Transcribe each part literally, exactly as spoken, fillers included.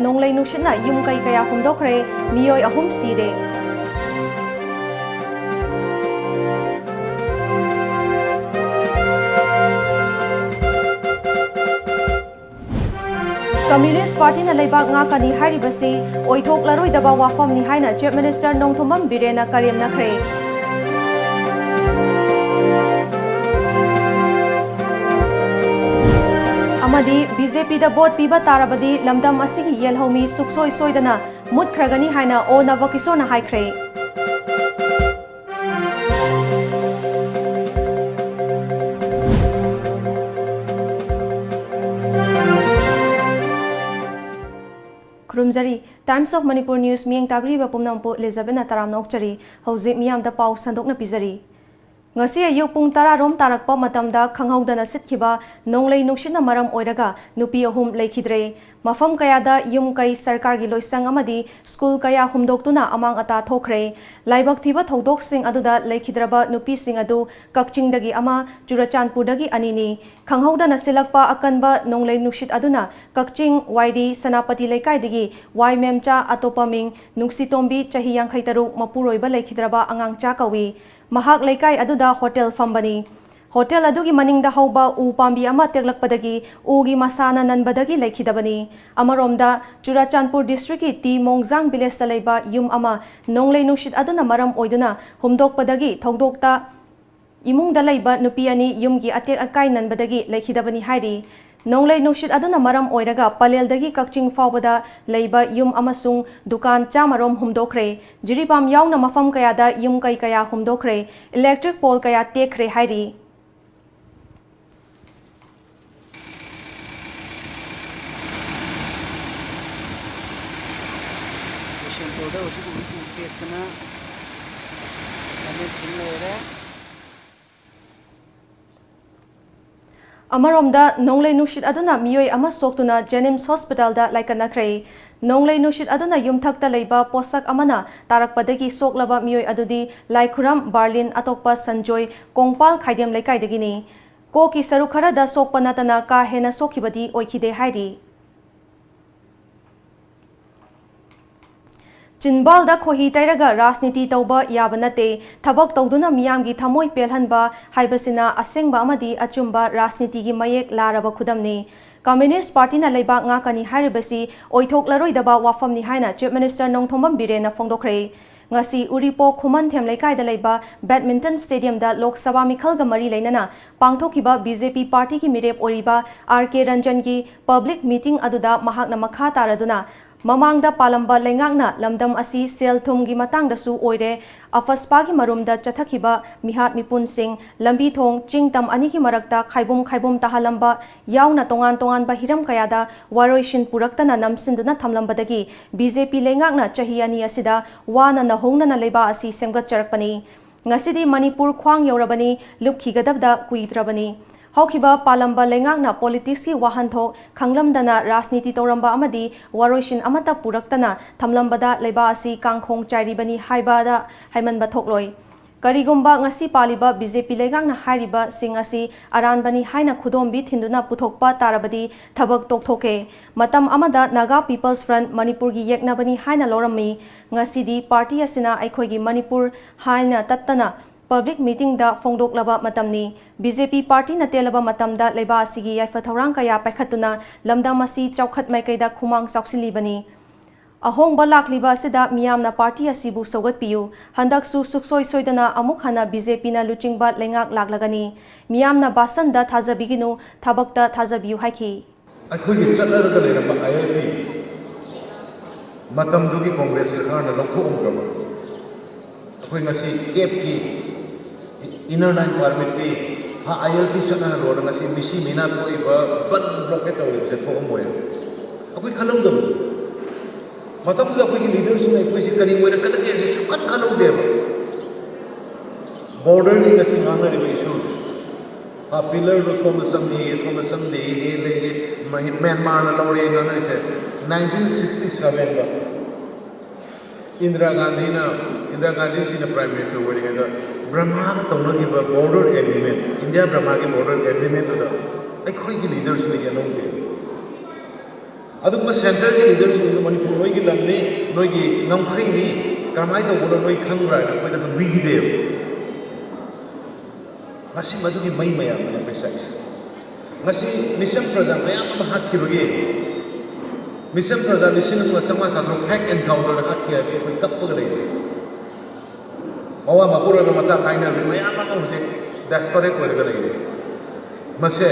ꯅꯣꯡꯂꯩ ꯅꯨꯡꯁꯤꯠꯅ ꯌꯨꯝ ꯀꯩ ꯀꯌꯥ ꯍꯨꯝꯗꯣꯛꯈ꯭ꯔꯦ, ꯃꯤꯑꯣꯏ ꯑꯍꯨꯝ ꯁꯤꯔꯦ꯫ ꯀꯝꯃ꯭ꯌꯨꯅꯤꯁ꯭ꯠ ꯄꯥꯔꯇꯤꯅ ꯂꯩꯕꯥꯛ ꯉꯥꯛꯀꯅꯤ ꯍꯥꯏꯔꯤꯕꯁꯤ ꯑꯣꯏꯊꯣꯛꯂꯔꯣꯏꯗꯕ ꯋꯥꯐꯝꯅꯤ ꯍꯥꯏꯅ Chief Minister ꯅꯣꯡꯊꯣꯝꯕꯝ ꯕꯤꯔꯦꯟꯅ ꯀꯔꯦꯝꯅꯈ꯭ꯔꯦ꯫ ꯑꯃꯗꯤ BJPꯗ vote ꯄꯤꯕ ꯇꯥꯔꯕꯗꯤ ꯂꯝꯗꯝ ꯑꯁꯤꯒꯤ ꯌꯦꯜꯍꯧꯃꯤ ꯁꯨꯛꯁꯣꯏ ꯁꯣꯏꯗꯅ ꯃꯨꯠꯈ꯭ꯔꯒꯅꯤ ꯍꯥꯏꯅ ꯑꯣ ꯅꯕꯀꯤꯁꯣꯔꯅ ꯍꯥꯏꯈ꯭ꯔꯦ꯫ ꯈꯨꯔꯨꯝꯖꯔꯤ꯫ Times of Manipur News ꯃꯤꯠꯌꯦꯡ ꯇꯥꯕꯤꯔꯤꯕ ꯄꯨꯝꯅꯃꯛꯄꯨ ꯂꯤꯖꯕꯦꯟꯅ ꯇꯔꯥꯝꯅ ꯑꯣꯛꯆꯔꯤ꯫ ꯍꯧꯖꯤꯛ ꯃꯤꯌꯥꯝꯗ ꯄꯥꯎ ꯁꯟꯗꯣꯛꯅ ꯄꯤꯖꯔꯤ꯫ ꯉꯁꯤ ꯑꯌꯨꯛ ꯄꯨꯡ ꯇꯔꯥ ꯔꯣꯝ ꯇꯥꯔꯛꯄ ꯃꯇꯝꯗ ꯈꯪꯍꯧꯗꯅ ꯁꯤꯠꯈꯤꯕ ꯅꯣꯡꯂꯩ ꯅꯨꯡꯁꯤꯠꯅ ꯃꯔꯝ ꯑꯣꯏꯔꯒ ꯅꯨꯄꯤ ꯑꯍꯨꯝ ꯂꯩꯈꯤꯗ꯭ꯔꯦ꯫ ꯃꯐꯝ ꯀꯌꯥꯗ ꯌꯨꯝ ꯀꯩ, ꯁꯔꯀꯥꯔꯒꯤ ꯂꯣꯏꯁꯪ ꯑꯃꯗꯤ ꯁ꯭ꯀꯨꯜ ꯀꯌꯥ ꯍꯨꯝꯗꯣꯛꯇꯨꯅ ꯑꯃꯥꯡ ꯑꯇꯥ ꯊꯣꯛꯈ꯭ꯔꯦ꯫ ꯂꯥꯏꯕꯛ ꯊꯤꯕ ꯊꯧꯗꯣꯛꯁꯤꯡ ꯑꯗꯨꯗ ꯂꯩꯈꯤꯗ꯭ꯔꯕ ꯅꯨꯄꯤꯁꯤꯡ ꯑꯗꯨ ꯀꯛꯆꯤꯡꯗꯒꯤ ꯑꯃ, ꯆꯨꯔꯆꯥꯟꯄꯨꯔꯗꯒꯤ ꯑꯅꯤꯅꯤ꯫ ꯈꯪꯍꯧꯗꯅ ꯁꯤꯜꯂꯛꯄ ꯑꯀꯟꯕ ꯅꯣꯡꯂꯩ ꯅꯨꯡꯁꯤꯠ ꯑꯗꯨꯅ ꯀꯛꯆꯤꯡ ꯋꯥꯏꯔꯤ ꯁꯦꯅꯥꯄꯇꯤ ꯂꯩꯀꯥꯏꯗꯒꯤ ꯋꯥꯏ ꯃꯦꯝꯆꯥ, ꯑꯇꯣꯞꯄ ꯃꯤꯡ ꯅꯨꯡꯁꯤꯇꯣꯝꯕꯤ, ꯆꯍꯤ ꯌꯥꯡꯈꯩ ꯇꯔꯨꯛ, ꯃꯄꯨꯔꯣꯏꯕ ꯂꯩꯈꯤꯗ꯭ꯔꯕ ꯑꯉꯥꯡꯆꯥ ꯀꯧꯏ꯫ ꯃꯍꯥꯛ ꯂꯩꯀꯥꯏ ꯑꯗꯨꯗ ꯍꯣꯇꯦꯜ ꯐꯝꯕꯅꯤ꯫ ꯍꯣꯇꯦꯜ ꯑꯗꯨꯒꯤ ꯃꯅꯤꯡꯗ ꯍꯧꯕ ꯎ ꯄꯥꯝꯕꯤ ꯑꯃ ꯇꯦꯛꯂꯛꯄꯗꯒꯤ ꯎꯒꯤ ꯃꯁꯥꯅ ꯅꯟꯕꯗꯒꯤ ꯂꯩꯈꯤꯗꯕꯅꯤ꯫ ꯑꯃꯔꯣꯝꯗ, ꯆꯨꯔꯆꯥꯟꯄꯨꯔ districtꯀꯤ ꯇꯤ ꯃꯣꯡꯖꯥꯡ villageꯇ ꯂꯩꯕ ꯌꯨꯝ ꯑꯃ ꯅꯣꯡꯂꯩ ꯅꯨꯡꯁꯤꯠ ꯑꯗꯨꯅ ꯃꯔꯝ ꯑꯣꯏꯗꯨꯅ ꯍꯨꯝꯗꯣꯛꯄꯗꯒꯤ ꯊꯧꯗꯣꯛꯇ ꯏꯃꯨꯡꯗ ꯂꯩꯕ ꯅꯨꯄꯤ ꯑꯅꯤ ꯌꯨꯝꯒꯤ ꯑꯇꯦꯛ ꯑꯀꯥꯏ ꯅꯟꯕꯗꯒꯤ ꯂꯩꯈꯤꯗꯕꯅꯤ ꯍꯥꯏꯔꯤ꯫ ꯅꯣꯡꯂꯩ ꯅꯨꯡꯁꯤꯠ ꯑꯗꯨꯅ ꯃꯔꯝ ꯑꯣꯏꯔꯒ ꯄꯂꯦꯜꯗꯒꯤ ꯀꯛꯆꯤꯡ ꯐꯥꯎꯕꯗ ꯂꯩꯕ ꯌꯨꯝ ꯑꯃꯁꯨꯡ ꯗꯨꯀꯥꯟ ꯆꯥꯝꯃ ꯔꯣꯝ ꯍꯨꯝꯗꯣꯛꯈ꯭ꯔꯦ꯫ ꯖꯤꯔꯤꯕꯥꯝ ꯌꯥꯎꯅ ꯃꯐꯝ ꯀꯌꯥꯗ ꯌꯨꯝ ꯀꯩ ꯀꯌꯥ ꯍꯨꯝꯗꯣꯛꯈ꯭ꯔꯦ, electric pole ꯀꯌꯥ ꯇꯦꯛꯈ꯭ꯔꯦ ꯍꯥꯏꯔꯤ꯫ ꯕꯤꯁꯦꯝꯄꯨꯔꯗ ꯍꯧꯖꯤꯛ ꯎ ꯇꯦꯛꯇꯅ ꯂꯝꯕꯤ ꯊꯤꯡ ꯂꯩꯔꯦ꯫ ꯑꯃꯔꯣꯝꯗ, ꯅꯣꯡꯂꯩ ꯅꯨꯡꯁꯤꯠ ꯑꯗꯨꯅ ꯃꯤꯑꯣꯏ ꯑꯃ ꯁꯣꯛꯇꯨꯅ JNIMS hospitalꯗ ꯂꯥꯏꯀꯠꯅꯈ꯭ꯔꯦ꯫ ꯅꯣꯡꯂꯩ ꯅꯨꯡꯁꯤꯠ ꯑꯗꯨꯅ ꯌꯨꯝꯊꯛꯇ ꯂꯩꯕ ꯄꯣꯠꯁꯛ ꯑꯃꯅ ꯇꯥꯔꯛꯄꯗꯒꯤ ꯁꯣꯛꯂꯕ ꯃꯤꯑꯣꯏ ꯑꯗꯨꯗꯤ ꯂꯥꯏꯈꯨꯔꯝ ꯕꯥꯔꯂꯤꯟ, ꯑꯇꯣꯞꯄ ꯁꯟꯖꯣꯏ, ꯀꯣꯡꯄꯥꯜ ꯈꯥꯏꯗꯦꯝ ꯂꯩꯀꯥꯏꯗꯒꯤꯅꯤ꯫ ꯀꯣꯛꯀꯤ ꯁꯔꯨꯛ ꯈꯔꯗ ꯁꯣꯛꯄ ꯅꯠꯇꯅ ꯀꯥ ꯍꯦꯟꯅ ꯁꯣꯛꯈꯤꯕꯗꯤ ꯑꯣꯏꯈꯤꯗꯦ ꯍꯥꯏꯔꯤ꯫ ꯆꯤꯟꯕꯥꯜꯗ ꯈꯣꯍꯤ ꯇꯩꯔꯒ ꯔꯥꯖꯅꯤꯇꯤ ꯇꯧꯕ ꯌꯥꯕ ꯅꯠꯇꯦ꯫ ꯊꯕꯛ ꯇꯧꯗꯨꯅ ꯃꯤꯌꯥꯝꯒꯤ ꯊꯃꯣꯏ ꯄꯦꯜꯍꯟꯕ ꯍꯥꯏꯕꯁꯤꯅ ꯑꯁꯦꯡꯕ ꯑꯃꯗꯤ ꯑꯆꯨꯝꯕ ꯔꯥꯖꯅꯤꯇꯤꯒꯤ ꯃꯌꯦꯛ ꯂꯥꯔꯕ ꯈꯨꯗꯝꯅꯤ꯫ ꯀꯝꯌꯨꯅꯤꯁ꯭ꯠ ꯄꯥꯔꯇꯤꯅ ꯂꯩꯕꯥꯛ ꯉꯥꯛꯀꯅꯤ ꯍꯥꯏꯔꯤꯕꯁꯤ ꯑꯣꯏꯊꯣꯛꯂꯔꯣꯏꯗꯕ ꯋꯥꯐꯝꯅꯤ ꯍꯥꯏꯅ ꯆꯤꯐ ꯃꯤꯅꯤꯁꯇꯔ ꯅꯣꯡꯊꯣꯝꯕꯝ ꯕꯤꯔꯦꯟꯅ ꯐꯣꯡꯗꯣꯛꯈ꯭ꯔꯦ꯫ ꯉꯁꯤ ꯎꯔꯤꯄꯣꯛ ꯈꯨꯃꯟꯊꯦꯝ ꯂꯩꯀꯥꯏꯗ ꯂꯩꯕ ꯕꯦꯗꯃꯤꯟꯇꯟ ꯁ꯭ꯇꯦꯗꯤꯌꯝꯗ ꯂꯣꯛ ꯁꯚꯥ ꯃꯤꯈꯜꯒ ꯃꯔꯤ ꯂꯩꯅꯅ ꯄꯥꯡꯊꯣꯛꯈꯤꯕ ꯕꯤ ꯖꯦ ꯄꯤ ꯄꯥꯔꯇꯤꯒꯤ ꯃꯤꯔꯦꯞ ꯑꯣꯏꯔꯤꯕ ꯑꯥꯔ ꯀꯦ ꯔꯟꯖꯟꯒꯤ ꯄꯕ꯭ꯂꯤꯛ ꯃꯤꯇꯤꯡ ꯑꯗꯨꯗ ꯃꯍꯥꯛꯅ ꯃꯈꯥ ꯇꯥꯔꯗꯨꯅ ꯃꯃꯥꯡꯗ ꯄꯥꯜꯂꯝꯕ ꯂꯩꯉꯥꯛꯅ ꯂꯝꯗꯝ ꯑꯁꯤ ꯁꯦꯜ ꯊꯨꯝꯒꯤ ꯃꯇꯥꯡꯗꯁꯨ ꯑꯣꯏꯔꯦ, ꯑꯐꯁꯄꯥꯒꯤ ꯃꯔꯨꯝꯗ ꯆꯠꯊꯈꯤꯕ ꯃꯤꯍꯥꯠ ꯃꯤꯄꯨꯟꯁꯤꯡ, ꯂꯝꯕꯤ ꯊꯣꯡ, ꯆꯤꯡ ꯇꯝ ꯑꯅꯤꯒꯤ ꯃꯔꯛꯇ ꯈꯥꯏꯕꯨꯝ ꯈꯥꯏꯕꯨꯝ ꯇꯥꯍꯜꯂꯝꯕ ꯌꯥꯎꯅ ꯇꯣꯉꯥꯟ ꯇꯣꯉꯥꯟꯕ ꯍꯤꯔꯝ ꯀꯌꯥꯗ ꯋꯥꯔꯣꯏꯁꯤꯟ ꯄꯨꯔꯛꯇꯅ ꯅꯝꯁꯤꯟꯗꯨꯅ ꯊꯝꯂꯝꯕꯗꯒꯤ ꯕꯤ ꯖꯦ ꯄꯤ ꯂꯩꯉꯥꯛꯅ ꯆꯍꯤ ꯑꯅꯤ ꯑꯁꯤꯗ ꯋꯥꯅ ꯅꯍꯣꯡꯅꯅ ꯂꯩꯕꯥꯛ ꯑꯁꯤ ꯁꯦꯝꯒꯠꯆꯔꯛꯄꯅꯤ꯫ ꯉꯁꯤꯗꯤ ꯃꯅꯤꯄꯨꯔ ꯈ꯭ꯋꯥꯡ ꯌꯧꯔꯕꯅꯤ, ꯂꯨꯞꯈꯤꯒꯗꯕꯗ ꯀꯨꯏꯗ꯭ꯔꯕꯅꯤ꯫ ꯍꯧꯈꯤꯕ ꯄꯥꯜꯂꯝꯕ ꯂꯩꯉꯥꯛꯅ ꯄꯣꯂꯤꯇꯤꯛꯁꯀꯤ ꯋꯥꯍꯟꯊꯣꯛ ꯈꯪꯂꯝꯗꯅ ꯔꯥꯖꯅꯤꯇꯤ ꯇꯧꯔꯝꯕ ꯑꯃꯗꯤ ꯋꯥꯔꯣꯏꯁꯤꯟ ꯑꯃꯠꯇ ꯄꯨꯔꯛꯇꯅ ꯊꯝꯂꯝꯕꯗ ꯂꯩꯕꯥꯛ ꯑꯁꯤ ꯀꯥꯡꯈꯣꯡ ꯆꯥꯏꯔꯤꯕꯅꯤ ꯍꯥꯏꯕꯗ ꯍꯥꯏꯃꯟꯕ ꯊꯣꯛꯂꯣꯏ꯫ ꯀꯔꯤꯒꯨꯝꯕ ꯉꯁꯤ ꯄꯥꯜꯂꯤꯕ ꯕꯤ ꯖꯦ ꯄꯤ ꯂꯩꯉꯥꯛꯅ ꯍꯥꯏꯔꯤꯕꯁꯤꯡ ꯑꯁꯤ ꯑꯔꯥꯟꯕꯅꯤ ꯍꯥꯏꯅ ꯈꯨꯗꯣꯝꯕꯤ ꯊꯤꯟꯗꯨꯅ ꯄꯨꯊꯣꯛꯄ ꯇꯥꯔꯕꯗꯤ ꯊꯕꯛ ꯇꯣꯛꯊꯣꯛꯀꯦ꯫ ꯃꯇꯝ ꯑꯃꯗ ꯅꯥꯒꯥ ꯄꯤꯄꯜꯁ ꯐ꯭ꯔꯟꯠ ꯃꯅꯤꯄꯨꯔꯒꯤ ꯌꯦꯛꯅꯕꯅꯤ ꯍꯥꯏꯅ ꯂꯧꯔꯝꯃꯤ꯫ ꯉꯁꯤꯗꯤ ꯄꯥꯔꯇꯤ ꯑꯁꯤꯅ ꯑꯩꯈꯣꯏꯒꯤ ꯃꯅꯤꯄꯨꯔ ꯍꯥꯏꯅ ꯇꯠꯇꯅ ꯄꯕ꯭ꯂꯤꯛ ꯃꯤꯇꯤꯡꯗ ꯐꯣꯡꯗꯣꯛꯂꯕ ꯃꯇꯝꯅꯤ꯫ ꯕꯤ ꯖꯦ ꯄꯤ ꯄꯥꯔꯇꯤꯅ ꯇꯦꯜꯂꯕ ꯃꯇꯝꯗ ꯂꯩꯕꯥꯛ ꯑꯁꯤꯒꯤ ꯌꯥꯏꯐ ꯊꯧꯔꯥꯡ ꯀꯌꯥ ꯄꯥꯏꯈꯠꯇꯨꯅ ꯂꯝꯗꯝ ꯑꯁꯤ ꯆꯥꯎꯈꯠ ꯃꯥꯏꯀꯩꯗ ꯈꯨꯃꯥꯡ ꯆꯥꯎꯁꯤꯜꯂꯤꯕꯅꯤ꯫ ꯑꯍꯣꯡꯕ ꯂꯥꯛꯂꯤꯕ ꯑꯁꯤꯗ ꯃꯤꯌꯥꯝꯅ ꯄꯥꯔꯇꯤ ꯑꯁꯤꯕꯨ ꯁꯧꯒꯠꯄꯤꯌꯨ꯫ ꯍꯟꯗꯛꯁꯨ ꯁꯨꯛꯁꯣꯏ ꯁꯣꯏꯗꯅ ꯑꯃꯨꯛ ꯍꯟꯅ ꯕꯤ ꯖꯦ ꯄꯤꯅ ꯂꯨꯆꯤꯡꯕ ꯂꯩꯉꯥꯛ ꯂꯥꯛꯂꯒꯅꯤ꯫ ꯃꯤꯌꯥꯝꯅ ꯚꯥꯁꯟꯗ ꯊꯥꯖꯕꯤꯒꯅꯨ, ꯊꯕꯛꯇ ꯊꯥꯖꯕꯤꯌꯨ ꯍꯥꯏꯈꯤ꯫ ꯑꯩꯈꯣꯏꯒꯤ ꯆꯠꯅꯔꯒ ꯂꯩꯔꯝꯕ ꯑꯥꯏ ꯑꯦꯜ ꯄꯤ, ꯃꯇꯝꯗꯨꯒꯤ ꯀꯣꯡꯒ꯭ꯔꯦꯁ ꯁꯔꯀꯥꯔꯅ ꯂꯧꯊꯣꯛꯑꯝꯗ꯭ꯔꯕ, ꯑꯩꯈꯣꯏ ꯉꯁꯤ ꯀꯦꯞꯀꯤ, ꯏꯅꯔ ꯂꯥꯏꯟ ꯄꯥꯔꯃꯤꯠꯀꯤ, ꯑꯥꯏ ꯑꯦꯜ ꯄꯤ ꯆꯠꯅꯍꯜꯂꯣꯅ ꯉꯁꯤ ꯃꯤꯁꯤ ꯃꯤꯅꯥ ꯊꯣꯛꯏꯕ, ꯕꯟ ꯕ꯭ꯂꯣꯀꯦꯠ ꯇꯧꯔꯤꯕꯁꯦ ꯊꯣꯛꯑꯝꯃꯣꯏ꯫ ꯑꯩꯈꯣꯏ ꯈꯜꯍꯧꯗꯕꯅꯤ꯫ ꯃꯇꯝꯗꯨꯗ ꯑꯩꯈꯣꯏꯒꯤ ꯂꯤꯗꯔꯁꯤꯡꯅ ꯑꯩꯈꯣꯏꯁꯤ ꯀꯔꯤ ꯑꯣꯏꯔꯛꯀꯗꯒꯦ ꯍꯥꯏꯁꯦ ꯁꯨꯡꯈꯟ ꯈꯜꯍꯧꯗꯦꯕ꯫ ꯕꯣꯔꯗꯔꯅꯤ ꯉꯁꯤ ꯉꯥꯡꯅꯔꯤꯕ ꯏꯁꯨ꯫ ꯍꯥ, ꯄꯤꯂꯔꯗꯣ ꯁꯣꯝꯗ ꯆꯪꯉꯦꯌꯦ, ꯁꯣꯝꯗ ꯆꯪꯗꯦꯌꯦ, ꯍꯦ ꯂꯩꯌꯦ, ꯃ-, ꯃ꯭ꯌꯥꯟꯃꯥꯔꯅ ꯂꯧꯔꯦ ꯉꯥꯡꯅꯔꯤꯁꯦ꯫ ꯅꯥꯏꯟꯇꯤꯟ ꯁꯤꯛꯁꯇꯤ ꯁꯚꯦꯟꯗ ꯏꯟꯗꯤꯔꯥ ꯒꯥꯟꯙꯤꯅ, ꯏꯟꯗꯤꯔꯥ ꯒꯥꯟꯙꯤꯁꯤꯅ ꯄ꯭ꯔꯥꯏꯝ ꯃꯤꯅꯤꯁꯇꯔ ꯑꯣꯏꯔꯤꯉꯩꯗ ꯕ꯭ꯔꯍꯃꯥꯒ ꯇꯧꯅꯈꯤꯕ ꯕꯣꯔꯗꯔ ꯑꯦꯒ꯭ꯔꯤꯃꯦꯟ, ꯏꯟꯗꯤꯌꯥ ꯕ꯭ꯔꯍꯃꯥꯒꯤ ꯕꯣꯔꯗꯔ ꯑꯦꯒ꯭ꯔꯤꯃꯦꯟꯗꯨꯗ ꯑꯩꯈꯣꯏꯒꯤ ꯂꯤꯗꯔꯁꯤꯡꯅ ꯌꯦꯠꯍꯧꯗꯦ꯫ ꯑꯗꯨꯒꯨꯝꯕ ꯁꯦꯟꯇꯔꯒꯤ ꯂꯤꯗꯔꯁꯤꯡꯗꯨ ꯃꯅꯤꯄꯨꯔ ꯅꯣꯏꯒꯤ ꯂꯝꯅꯤ, ꯅꯣꯏꯒꯤ ꯉꯝꯈꯩꯅꯤ, ꯀꯔꯝꯍꯥꯏꯅ ꯇꯧꯕꯅꯣ ꯅꯣꯏ ꯈꯪꯕ꯭ꯔꯥ ꯍꯥꯏꯅ ꯑꯩꯈꯣꯏꯗ ꯍꯪꯕꯤꯈꯤꯗꯦꯕ꯫ ꯉꯁꯤ ꯃꯗꯨꯒꯤ ꯃꯩ ꯃꯌꯥꯝꯗꯨꯅꯤ ꯑꯩꯈꯣꯏ ꯆꯥꯛꯏꯁꯦ꯫ ꯉꯁꯤ ꯃꯤꯆꯝ ꯄ꯭ꯔꯖꯥ ꯃꯌꯥꯝ ꯑꯃ ꯍꯥꯠꯈꯤꯕꯒꯤ, ꯃꯤꯆꯝ ꯄ꯭ꯔꯖꯥ ꯂꯤꯁꯤꯡ ꯑꯃꯒ ꯆꯥꯝꯃꯉꯥ ꯆꯥꯇ꯭ꯔꯨꯛ ꯐꯦꯛ ꯑꯦꯟꯀꯥꯎꯟꯇꯔꯗ ꯍꯥꯠꯈꯤ ꯍꯥꯏꯕꯒꯤ ꯑꯩꯈꯣꯏ ꯀꯞꯄꯒ ꯂꯩꯔꯤ꯫ ꯃꯋꯥ ꯃꯄꯨꯔꯣꯏꯕ ꯃꯆꯥ ꯀꯥꯏꯅꯕꯤ ꯃꯌꯥꯝ ꯑꯃ ꯍꯧꯖꯤꯛ ꯗꯦꯁꯄꯔꯦꯠ ꯑꯣꯏꯔꯒ ꯂꯩꯔꯤ꯫ ꯃꯁꯦ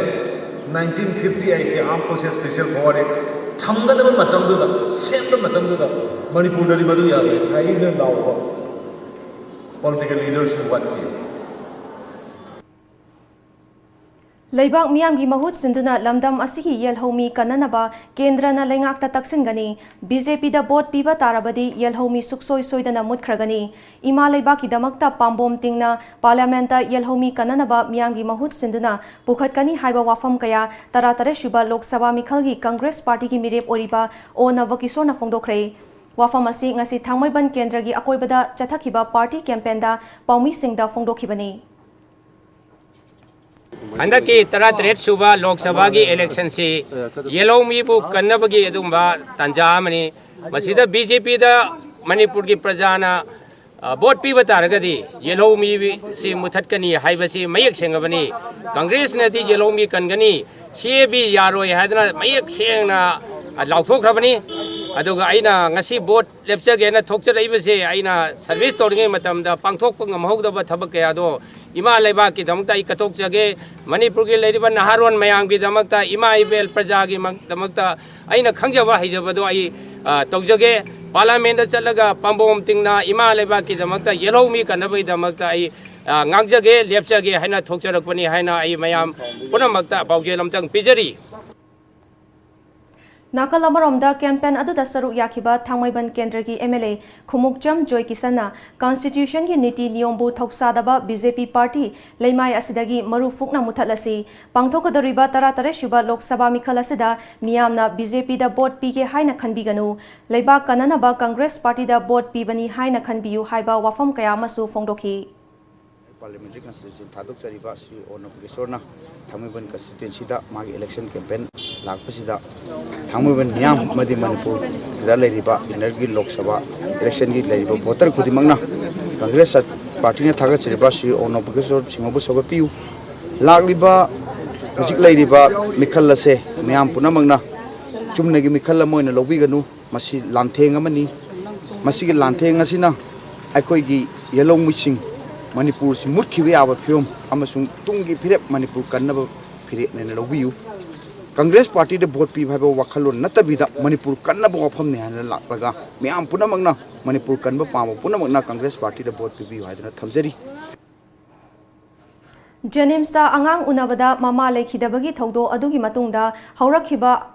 ꯅꯥꯏꯟꯇꯤꯟ ꯐꯤꯐꯇꯤ ꯑꯩꯠꯀꯤ ꯑꯥꯔꯝ ꯐꯣꯔꯁꯦꯁ ꯁ꯭ꯄꯦꯁꯤꯌꯦꯜ ꯄꯥꯋꯔ ꯑꯦꯛ ꯊꯝꯒꯗꯕ ꯃꯇꯝꯗꯨꯗ, ꯁꯦꯝꯕ ꯃꯇꯝꯗꯨꯗ ꯃꯅꯤꯄꯨꯔꯗꯗꯤ ꯃꯗꯨ ꯌꯥꯔꯣꯏ ꯍꯥꯏꯅ ꯂꯥꯎꯕ ꯄꯣꯂꯤꯇꯤꯀꯦꯜ ꯂꯤꯗꯔꯁꯤꯡ ꯋꯥꯠꯈꯤ꯫ ꯂꯩꯕꯥꯛ ꯃꯤꯌꯥꯝꯒꯤ ꯃꯍꯨꯠ ꯁꯤꯟꯗꯨꯅ ꯂꯝꯗꯝ ꯑꯁꯤꯒꯤ ꯌꯦꯜꯍꯧꯃꯤ ꯀꯟꯅꯅꯕ ꯀꯦꯟꯗ꯭ꯔꯅ ꯂꯩꯉꯥꯛꯇ ꯇꯛꯁꯤꯟꯒꯅꯤ꯫ ꯕꯤ ꯖꯦ ꯄꯤꯗ ꯚꯣꯠ ꯄꯤꯕ ꯇꯥꯔꯕꯗꯤ ꯌꯦꯜꯍꯧꯃꯤ ꯁꯨꯛꯁꯣꯏ ꯁꯣꯏꯗꯅ ꯃꯨꯠꯈ꯭ꯔꯒꯅꯤ꯫ ꯏꯃꯥ ꯂꯩꯕꯥꯛꯀꯤꯗꯃꯛꯇ ꯄꯥꯝꯕꯣꯝ ꯇꯤꯡꯅ ꯄꯥꯔꯂꯤꯌꯥꯃꯦꯟꯠꯇ ꯌꯦꯜꯍꯧꯃꯤ ꯀꯟꯅꯅꯕ ꯃꯤꯌꯥꯝꯒꯤ ꯃꯍꯨꯠ ꯁꯤꯟꯗꯨꯅ ꯄꯨꯈꯠꯀꯅꯤ ꯍꯥꯏꯕ ꯋꯥꯐꯝ ꯀꯌꯥ ꯇꯔꯥꯇꯔꯦꯠ ꯁꯨꯕ ꯂꯣꯛ ꯁꯚꯥ ꯃꯤꯈꯜꯒꯤ ꯀꯪꯒ꯭ꯔꯦꯁ ꯄꯥꯔꯇꯤꯒꯤ ꯃꯤꯔꯦꯞ ꯑꯣꯏꯔꯤꯕ ꯑꯣ ꯅꯕꯀꯤꯁꯣꯔꯅ ꯐꯣꯡꯗꯣꯛꯈ꯭ꯔꯦ꯫ ꯋꯥꯐꯝ ꯑꯁꯤ ꯉꯁꯤ ꯊꯥꯡꯃꯩꯕꯟ ꯀꯦꯟꯗ꯭ꯔꯒꯤ ꯑꯀꯣꯏꯕꯗ ꯆꯠꯊꯈꯤꯕ ꯄꯥꯔꯇꯤ ꯀꯦꯝꯄꯦꯟꯗ ꯄꯥꯎꯃꯤꯁꯤꯡꯗ ꯐꯣꯡꯗꯣꯛꯈꯤꯕꯅꯤ꯫ ꯍꯟꯗꯛꯀꯤ ꯇꯔꯥꯇꯔꯦꯠ ꯁꯨꯕ ꯂꯣꯛ ꯁꯚꯥꯒꯤ ꯏꯂꯦꯛꯁꯟꯁꯤ ꯌꯦꯜꯍꯧꯃꯤꯕꯨ ꯀꯟꯅꯕꯒꯤ ꯑꯗꯨꯒꯨꯝꯕ ꯇꯥꯟꯖꯥ ꯑꯃꯅꯤ꯫ ꯃꯁꯤꯗ ꯕꯤ ꯖꯦ ꯄꯤꯗ ꯃꯅꯤꯄꯨꯔꯒꯤ ꯄ꯭ꯔꯖꯥꯅ ꯚꯣꯠ ꯄꯤꯕ ꯇꯥꯔꯒꯗꯤ ꯌꯦꯜꯍꯧꯃꯤꯁꯤ ꯃꯨꯊꯠꯀꯅꯤ ꯍꯥꯏꯕꯁꯤ ꯃꯌꯦꯛ ꯁꯦꯡꯉꯕꯅꯤ꯫ ꯀꯪꯒ꯭ꯔꯦꯁꯅꯗꯤ ꯌꯦꯜꯍꯧꯃꯤ ꯀꯟꯒꯅꯤ, ꯁꯤ ꯑꯦ ꯕꯤ ꯌꯥꯔꯣꯏ ꯍꯥꯏꯗꯅ ꯃꯌꯦꯛ ꯁꯦꯡꯅ ꯂꯥꯎꯊꯣꯛꯈ꯭ꯔꯕꯅꯤ꯫ ꯑꯗꯨꯒ ꯑꯩꯅ ꯉꯁꯤ ꯚꯣꯠ ꯂꯦꯞꯆꯒꯦꯅ ꯊꯣꯛꯆꯔꯛꯏꯕꯁꯦ ꯑꯩꯅ ꯁꯔꯚꯤꯁ ꯇꯧꯔꯤꯉꯩ ꯃꯇꯝꯗ ꯄꯥꯡꯊꯣꯛꯄ ꯉꯝꯍꯧꯗꯕ ꯊꯕꯛ ꯀꯌꯥꯗꯣ ꯏꯃꯥ ꯂꯩꯕꯥꯛꯀꯤꯗꯃꯛꯇ ꯑꯩ ꯀꯠꯊꯣꯛꯆꯒꯦ꯫ ꯃꯅꯤꯄꯨꯔꯒꯤ ꯂꯩꯔꯤꯕ ꯅꯍꯥꯔꯣꯟ ꯃꯌꯥꯝꯒꯤꯗꯃꯛꯇ, ꯏꯃꯥ ꯏꯕꯦꯜ ꯄ꯭ꯔꯖꯥꯒꯤ ꯗꯃꯛꯇ ꯑꯩꯅ ꯈꯪꯖꯕ ꯍꯩꯖꯕꯗꯣ ꯑꯩ ꯇꯧꯖꯒꯦ꯫ ꯄꯥꯔꯂꯤꯌꯥꯃꯦꯟꯠꯇ ꯆꯠꯂꯒ ꯄꯥꯝꯕꯣꯝ ꯇꯤꯡꯅ ꯏꯃꯥ ꯂꯩꯕꯥꯛꯀꯤꯗꯃꯛꯇ ꯌꯦꯜꯍꯧꯃꯤ ꯀꯟꯅꯕꯒꯤꯗꯃꯛꯇ ꯑꯩ ꯉꯥꯡꯖꯒꯦ, ꯂꯦꯞꯆꯒꯦ ꯍꯥꯏꯅ ꯊꯣꯛꯆꯔꯛꯄꯅꯤ ꯍꯥꯏꯅ ꯑꯩ ꯃꯌꯥꯝ ꯄꯨꯝꯅꯃꯛꯇ ꯄꯥꯎꯖꯦꯜ ꯑꯃꯇꯪ ꯄꯤꯖꯔꯤ꯫ ꯅꯥꯀꯜ ꯑꯃꯔꯣꯝꯗ ꯀꯦꯝꯄꯦꯟ ꯑꯗꯨꯗ ꯁꯔꯨꯛ ꯌꯥꯈꯤꯕ ꯊꯥꯡꯃꯩꯕꯟ ꯀꯦꯟꯗ꯭ꯔꯒꯤ ꯑꯦꯝ ꯑꯦꯜ ꯑꯦ ꯈꯨꯃꯨꯛꯆꯝ ꯖꯣꯏꯀꯤꯁꯟꯅ ꯀꯟꯁꯇꯤꯇ꯭ꯌꯨꯁꯟꯒꯤ ꯅꯤꯇꯤ ꯅꯤꯌꯣꯝꯕꯨ ꯊꯧꯁꯥꯗꯕ ꯕꯤ ꯖꯦ ꯄꯤ ꯄꯥꯔꯇꯤ ꯂꯩꯃꯥꯏ ꯑꯁꯤꯗꯒꯤ ꯃꯔꯨ ꯐꯨꯛꯅ ꯃꯨꯊꯠꯂꯁꯤ꯫ ꯄꯥꯡꯊꯣꯛꯀꯗꯧꯔꯤꯕ ꯇꯔꯥꯇꯔꯦꯠ ꯁꯨꯕ ꯂꯣꯛ ꯁꯚꯥ ꯃꯤꯈꯜ ꯑꯁꯤꯗ ꯃꯤꯌꯥꯝꯅ ꯕꯤ ꯖꯦ ꯄꯤꯗ ꯚꯣꯠ ꯄꯤꯒꯦ ꯍꯥꯏꯅ ꯈꯟꯕꯤꯒꯅꯨ꯫ ꯂꯩꯕꯥꯛ ꯀꯟꯅꯅꯕ ꯀꯪꯒ꯭ꯔꯦꯁ ꯄꯥꯔꯇꯤꯗ ꯚꯣꯠ ꯄꯤꯕꯅꯤ ꯍꯥꯏꯅ ꯈꯟꯕꯤꯌꯨ ꯍꯥꯏꯕ ꯋꯥꯐꯝ ꯀꯌꯥ ꯑꯃꯁꯨ ꯐꯣꯡꯗꯣꯛꯈꯤ꯫ Parliamentary Constituency ꯊꯥꯗꯣꯛꯆꯔꯤꯕ ꯁ꯭ꯔꯤ ꯑꯣꯅꯣꯞ ꯀꯤꯁꯣꯔꯅ ꯊꯥꯡꯃꯩꯕꯟ Constituencyꯗ ꯃꯥꯒꯤ election campaign ꯂꯥꯛꯄꯁꯤꯗ ꯊꯥꯡꯃꯩꯕꯟ ꯃꯤꯌꯥꯝ ꯑꯃꯗꯤ ꯃꯅꯤꯄꯨꯔꯗ ꯂꯩꯔꯤꯕ innerꯒꯤ Lok Sabha electionꯒꯤ ꯂꯩꯔꯤꯕ voter ꯈꯨꯗꯤꯡꯃꯛꯅ Congress Partyꯅ ꯊꯥꯒꯠꯆꯔꯤꯕ ꯁ꯭ꯔꯤ ꯑꯣꯅꯣꯞ ꯀꯤꯁꯣꯔ ꯁꯤꯡꯍꯕꯨ ꯁꯧꯒꯠꯄꯤꯌꯨ꯫ ꯂꯥꯛꯂꯤꯕ, ꯍꯧꯖꯤꯛ ꯂꯩꯔꯤꯕ ꯃꯤꯈꯜ ꯑꯁꯦ ꯃꯤꯌꯥꯝ ꯄꯨꯝꯅꯃꯛꯅ ꯆꯨꯝꯅꯒꯤ ꯃꯤꯈꯜ ꯑꯃ ꯑꯣꯏꯅ ꯂꯧꯕꯤꯒꯅꯨ꯫ ꯃꯁꯤ ꯂꯥꯟꯊꯦꯡ ꯑꯃꯅꯤ꯫ ꯃꯁꯤꯒꯤ ꯂꯥꯟꯊꯦꯡ ꯑꯁꯤꯅ ꯑꯩꯈꯣꯏꯒꯤ ꯌꯦꯜꯍꯧꯃꯤꯁꯤꯡ, ꯃꯅꯤꯄꯨꯔꯁꯤ ꯃꯨꯠꯈꯤꯕ ꯌꯥꯕ ꯐꯤꯕꯝ ꯑꯃꯁꯨꯡ ꯇꯨꯡꯒꯤ ꯐꯤꯔꯦꯞ ꯃꯅꯤꯄꯨꯔ ꯀꯟꯅꯕ ꯐꯤꯔꯦꯞꯅꯦꯅ ꯂꯧꯕꯤꯌꯨ꯫ Congress Partyꯗ vote ꯄꯤꯕ ꯍꯥꯏꯕ ꯋꯥꯈꯜꯂꯣꯟ ꯅꯠꯇꯕꯤꯗ ꯃꯅꯤꯄꯨꯔ ꯀꯟꯅꯕ ꯋꯥꯐꯝꯅꯤ ꯍꯥꯏꯅ ꯂꯥꯛꯂꯒ ꯃꯤꯌꯥꯝ ꯄꯨꯝꯅꯃꯛꯅ, ꯃꯅꯤꯄꯨꯔ ꯀꯟꯕ ꯄꯥꯝꯕ ꯄꯨꯝꯅꯃꯛꯅ Congress Partyꯗ vote ꯄꯤꯕꯤꯌꯨ ꯍꯥꯏꯗꯨꯅ ꯊꯝꯖꯔꯤ꯫ JNIMSꯇ ꯑꯉꯥꯡ ꯎꯅꯕꯗ ꯃꯃꯥ ꯂꯩꯈꯤꯗꯕꯒꯤ ꯊꯧꯗꯣꯛ ꯑꯗꯨꯒꯤ ꯃꯇꯨꯡꯗ ꯍꯧꯔꯛꯈꯤꯕ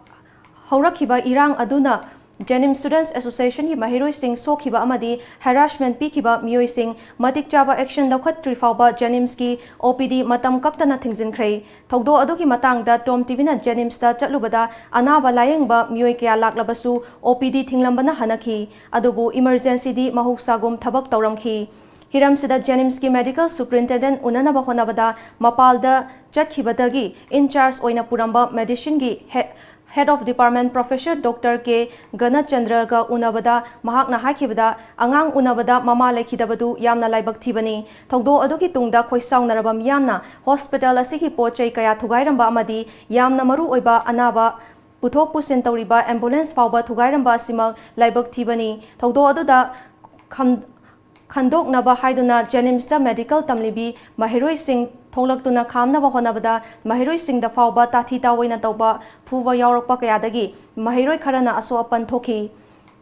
ꯍꯧꯔꯛꯈꯤꯕ ꯏꯔꯥꯡ ꯑꯗꯨꯅ JNIMS Students Associationꯒꯤ ꯃꯍꯩꯔꯣꯏꯁꯤꯡ ꯁꯣꯛꯈꯤꯕ ꯑꯃꯗꯤ harassment ꯄꯤꯈꯤꯕ ꯃꯤꯑꯣꯏꯁꯤꯡ ꯃꯇꯤꯛ ꯆꯥꯕ action ꯂꯧꯈꯠꯇ꯭ꯔꯤ ꯐꯥꯎꯕ JNIMSꯀꯤ OPD ꯃꯇꯝ ꯀꯛꯇꯅ ꯊꯤꯡꯖꯤꯟꯈ꯭ꯔꯦ꯫ ꯊꯧꯗꯣꯛ ꯑꯗꯨꯒꯤ ꯃꯇꯥꯡꯗ Tom TVꯅ JNIMSꯇ ꯆꯠꯂꯨꯕꯗ ꯑꯅꯥꯕ ꯂꯥꯌꯦꯡꯕ ꯃꯤꯑꯣꯏ ꯀꯌꯥ ꯂꯥꯛꯂꯕꯁꯨ OPD ꯊꯤꯡꯂꯝꯕꯅ ꯍꯥꯟꯅꯈꯤ꯫ ꯑꯗꯨꯕꯨ emergencyꯗꯤ ꯃꯍꯧꯁꯥꯒꯨꯝ ꯊꯕꯛ ꯇꯧꯔꯝꯈꯤ꯫ ꯍꯤꯔꯝꯁꯤꯗ JNIMSꯀꯤ medical superintendent ꯎꯅꯅꯕ ꯍꯣꯠꯅꯕꯗ ꯃꯄꯥꯜꯗ ꯆꯠꯈꯤꯕꯗꯒꯤ in charge ꯑꯣꯏꯅ ꯄꯨꯔꯝꯕ medicineꯒꯤ head head of department professor Doctor K ꯒꯅꯆꯟꯗ꯭ꯔꯒ ꯎꯅꯕꯗ ꯃꯍꯥꯛꯅ ꯍꯥꯏꯈꯤꯕꯗ, ꯑꯉꯥꯡ ꯎꯅꯕꯗ ꯃꯃꯥ ꯂꯩꯈꯤꯗꯕꯗꯨ ꯌꯥꯝꯅ ꯂꯥꯏꯕꯛ ꯊꯤꯕꯅꯤ꯫ ꯊꯧꯗꯣꯛ ꯑꯗꯨꯒꯤ ꯇꯨꯡꯗ ꯈꯣꯏꯁꯥꯎꯅꯔꯕ ꯃꯤꯌꯥꯝꯅ hospital ꯑꯁꯤꯒꯤ ꯄꯣꯠ ꯆꯩ ꯀꯌꯥ ꯊꯨꯒꯥꯏꯔꯝꯕ ꯑꯃꯗꯤ ꯌꯥꯝꯅ ꯃꯔꯨ ꯑꯣꯏꯕ ꯑꯅꯥꯕ ꯄꯨꯊꯣꯛ ꯄꯨꯁꯤꯟ ꯇꯧꯔꯤꯕ ambulance ꯐꯥꯎꯕ ꯊꯨꯒꯥꯏꯔꯝꯕ ꯑꯁꯤꯃꯛ ꯂꯥꯏꯕꯛ ꯊꯤꯕꯅꯤ꯫ ꯊꯧꯗꯣꯛ ꯑꯗꯨꯗ ꯈꯝ ꯈꯟꯗꯣꯛꯅꯕ ꯍꯥꯏꯗꯨꯅ JNIMSꯇ medical ꯇꯝꯂꯤꯕꯤ ꯃꯍꯩꯔꯣꯏꯁꯤꯡ ꯊꯣꯛꯂꯛꯇꯨꯅ ꯈꯥꯝꯅꯕ ꯍꯣꯠꯅꯕꯗ ꯃꯍꯩꯔꯣꯏꯁꯤꯡꯗ ꯐꯥꯎꯕ ꯇꯥꯊꯤ ꯇꯥꯑꯣꯏꯅ ꯇꯧꯕ, ꯐꯨꯕ ꯌꯥꯎꯔꯛꯄ ꯀꯌꯥꯗꯒꯤ ꯃꯍꯩꯔꯣꯏ ꯈꯔꯅ ꯑꯁꯣꯛ ꯑꯄꯟ ꯊꯣꯛꯈꯤ꯫